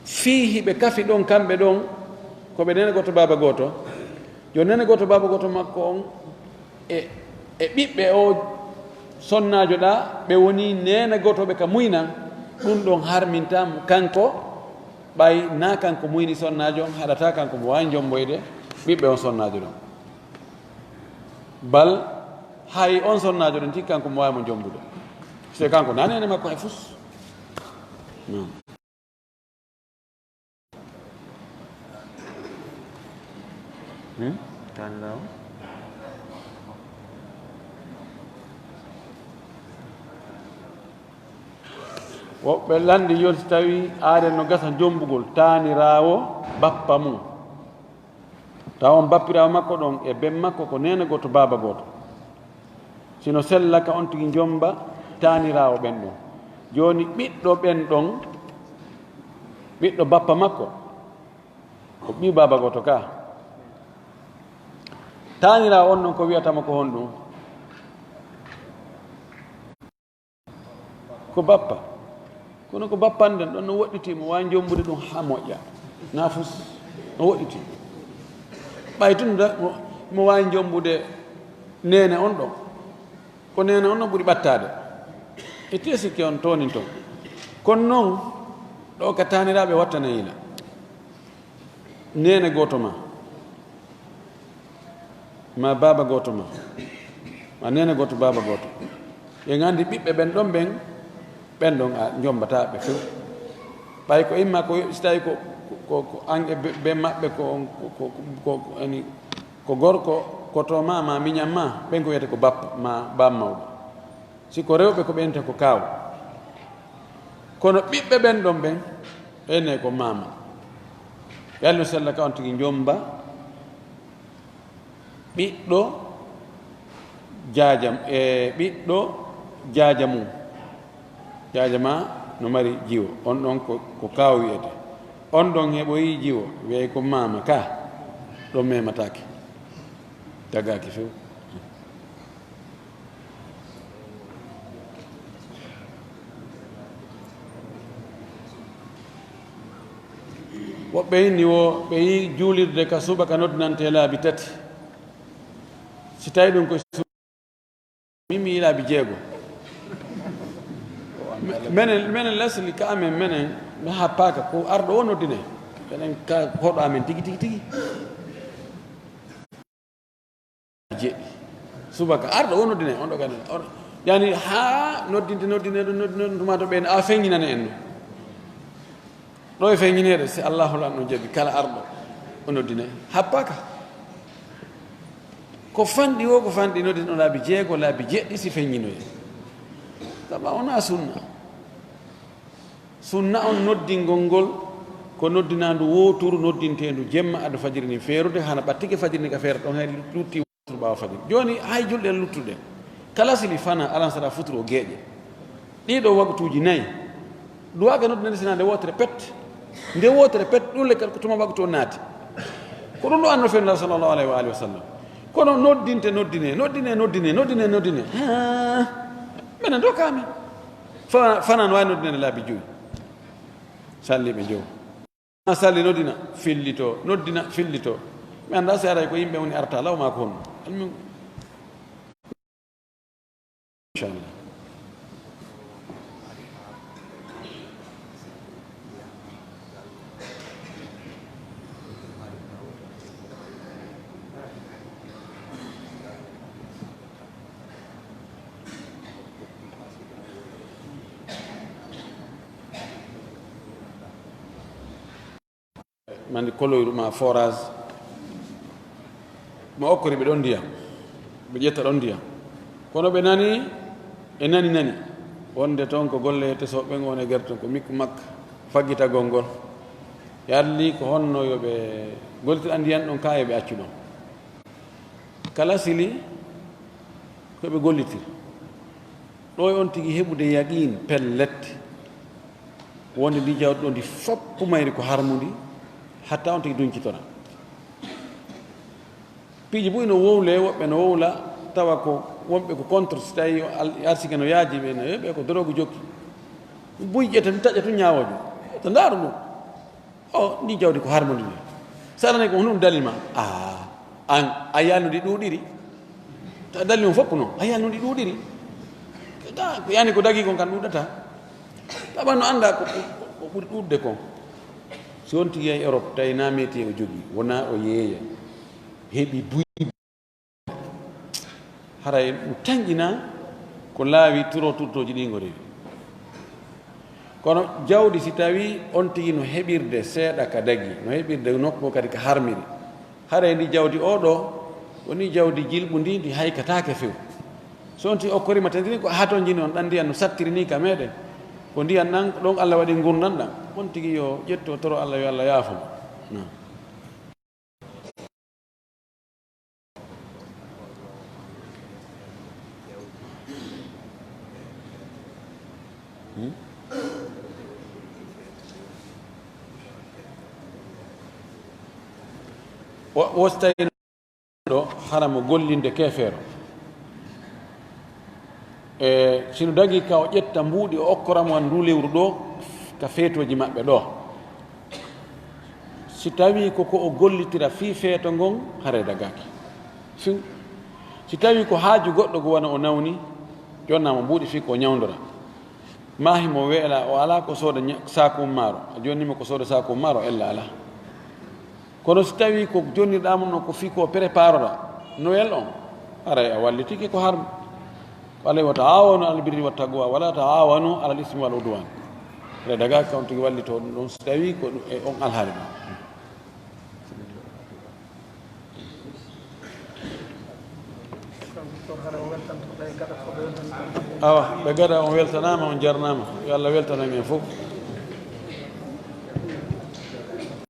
Fii hiɓe kafi ɗon kamɓe ɗon, ko ɓe neene gooto baaba gooto. Yo neene gooto baaba gooto makko on e, e ɓiɓɓe o sonnaajo ɗaa, ɓe woni neene gootooɓe ka muynan, ɗum ɗon harminta mo kanko, ɓay naa kanko muyni sonnaajo on, haɗata kanko mo waawi jomboyde ɓiɓɓe on sonnaajo ɗon. Bal hay on sonnaajo ɗon tigi kanko mo waawi mo jombude. Se kanko naa neene makko hay fus. Hmm? Tan law. Woɓɓe lanndi yon si tawi aade no gasa jombugol taaniraawo bappa mum. Tawa on bappiraawo makko ɗon e ben makko ko neene gooto baaba gooto. Sino sella ka on tigi jomba taaniraawo ɓen ɗon. Jooni ɓiɗɗo ɓen ɗon, ɓiɗɗo bappa makko, ko ɓii baaba gooto ka. Taaniraawo on ɗon ko wi'ata mo ko honɗum? Ko bappa. Kono ko bappanɗen ɗon no woɗɗiti, mo waawi jombude ɗum haa moƴƴa. Naa fus no woɗɗiti. Ɓay tun da, mo, mo waawi jombude neene on ɗon. Ko neene on ɗon ɓuri ɓattaade. E tee sikke on toonin ton. Kono non, ɗo ka taaniraaɓe wattana yila. Neene gooto ma, ma baaba gooto ma, A neene gooto, baaba gooto. Ɓe nganndi ɓiɓɓe ɓen ɗon ɓen, ɓen ɗon a jombata ɓe few. Ɓay ko imma ko, si tawi ko, ko, ko an e be, be maɓɓe ko, ko, ko, ko, ko, ani, ko gorko, ko to ma, ma miñan ma, ɓen ko wiyete ko bappa, ma baammawɗo. Si ko rewɓe ko ɓe wiyete ko kaaw. Kono ɓiɓɓe ɓen ɗon ɓen, ene ko maama. Yalno sella ka on tigi jomba, ɓiɗɗo jaajam, e ɓiɗɗo jaaja mum. Jaaja ma no mari jiwo. On ɗon ko, ko kaaw wiyete. On ɗon heɓoyi jiwo, wiyay ko maama ka. Ɗon memataake. Tagaaki few. Woɓɓe inni wo ɓe yi juulirde ka subaka noddinante laabi tati. Si tawi ɗum ko su-, min mi yi laabi jeego. Me-, menen, menen lesli ka amen, menen mi happaaka ko arɗo o noddine. Menen ka hoɗo amen tigi, tigi, tigi. Jeɗɗi. Subaka arɗo o noddine, on ɗo kadi. On, yani, haa noddinte, noddine, ɗum, noddine, ɗum, tuma to ɓen, a feññinane en no. Ɗo e feññineede, si Allahu lan no jaɓi, kala arɗo o noddine, happaaka. Ko fanɗi o, ko fanɗi noddin o laabi jeego, laabi jeɗɗi si feññinoye. Kama wona sunna. Sunna on noddingol ngol ko noddinaandu wooturu noddinteendu jemma adda fajiri ni feerude, hana ɓattike fajiri ni ka feere ɗon hay lutti wooturu ɓaawo fajiri. Jooni hay julɗe luttuɗe. Kala sili fana alansara futuro geeƴe. Ɗiɗo waktuuji nayi. Duwaaka noddinande sina nde wootere pet. Nde wootere pet, ɗum le ko tuma waktu o naati. Ko ɗum ɗo anno fenna sallallahu alaihi wa alihi wa sallam. Kono noddinte, noddine, noddine, noddine, noddine, noddine. Haa. Menen do kami. Fa-, fanan wawi noddinande laabi joyi. Salli ɓe jow. A salli noddina, fillito, noddina, fillito. Mi annda si aray ko yimɓe woni arta, law maa ko honno. Almin-, inchallah. Mandi koloyru ma forage, mo okkori ɓe ɗon ndiyam, ɓe ƴetta ɗon ndiyam. Kono ɓe nani, e nani nani, wonde toon ko golle tesooɓe ɓen, won e gerte, ko mikk makk, faggitagol ngol. Yalli ko honno yo ɓe gollitir andiyan ɗon, ka yo ɓe accu ɗon. Kala sili ko ɓe gollitir. Ɗo e on tigi heɓude yaqiin pellet, wonde ndi jawdi ɗo ndi foppu mayri ko harmundi, hatta on tigi duñcitora. Piiji buy no wowle, woɓɓe no wowla, tawa ko wonɓe ko contre, si tawi al-, arsike no yaaji, ɓe no, ɓe ko dorogu jokki. Buy ƴetta, taƴa tun ñaawoojo. To ndaaru ɗum. O, ndi jawdi ko harmundi ndi. Sa alanay ko honɗum dalil ma? A, an, a yalnu ndi ɗuuɗiri. Ta dalil on fof ko non. A yalnu ndi ɗuuɗiri. Ta, ko yani ko dagi kon kan ɗuuɗata. Tawa no annda ko, ko, ko ɓuri ɗuuɗde kon. Si on tigi yahi Europe, tawi na métier o jogii, wona o yeeya. Heɓi buy. Haray ɗum tanƴina ko laawi turo turtooji ɗi ngo rewi. Kono jawdi, si tawi on tigi no heɓirde seeɗa ka dagi, no heɓirde nokku kadi ka harmiri, haray ndi jawdi o ɗo, woni jawdi jilɓundi, ndi haykataake few. So on tigi okkorima tendini ko hatonjini on ɗan ndiyan no sattiri ni ka meɗen, ko ndiyan ɗan, ko ɗon Allah waɗi ngurndan ɗan, on tigi yo ƴetto toro Allah, yo Allah yaafo mo. Naam. Hmm? Wo, wo si tawi ɗo haramo gollinde keefeero. E, sino dagi ka o ƴetta mbuuɗi, o okkora mo an ndu lewru ɗo, ka feetooji maɓɓe ɗo. Si tawi ko ko o gollitira fii feeto ngon, haray dagaaki. Fiw. Si tawi ko haaju goɗɗo go wano o nawni, jonna mo mbuuɗi fii ko o ñawndora. Maa himo weela, o alaa ko sooda ña-, saaku maaro. A jonni mo ko sooda saaku maaro, ella alaa. Kono si tawi ko jonnirɗaa mo no ko fii ko o préparora Noël on, Haray a wallitike ko harmi. Ko Allah wa ta'awanu alal birri wa taqwa, wala ta'awanu alal ismi wal udwan. Haray daga ka on tigi wallito ɗum ɗon so tawi ko ɗum e on alhaali ɗum. Awa, ɓe gada on weltanaama, on jarnaama. Yo Allah weltanan en fof.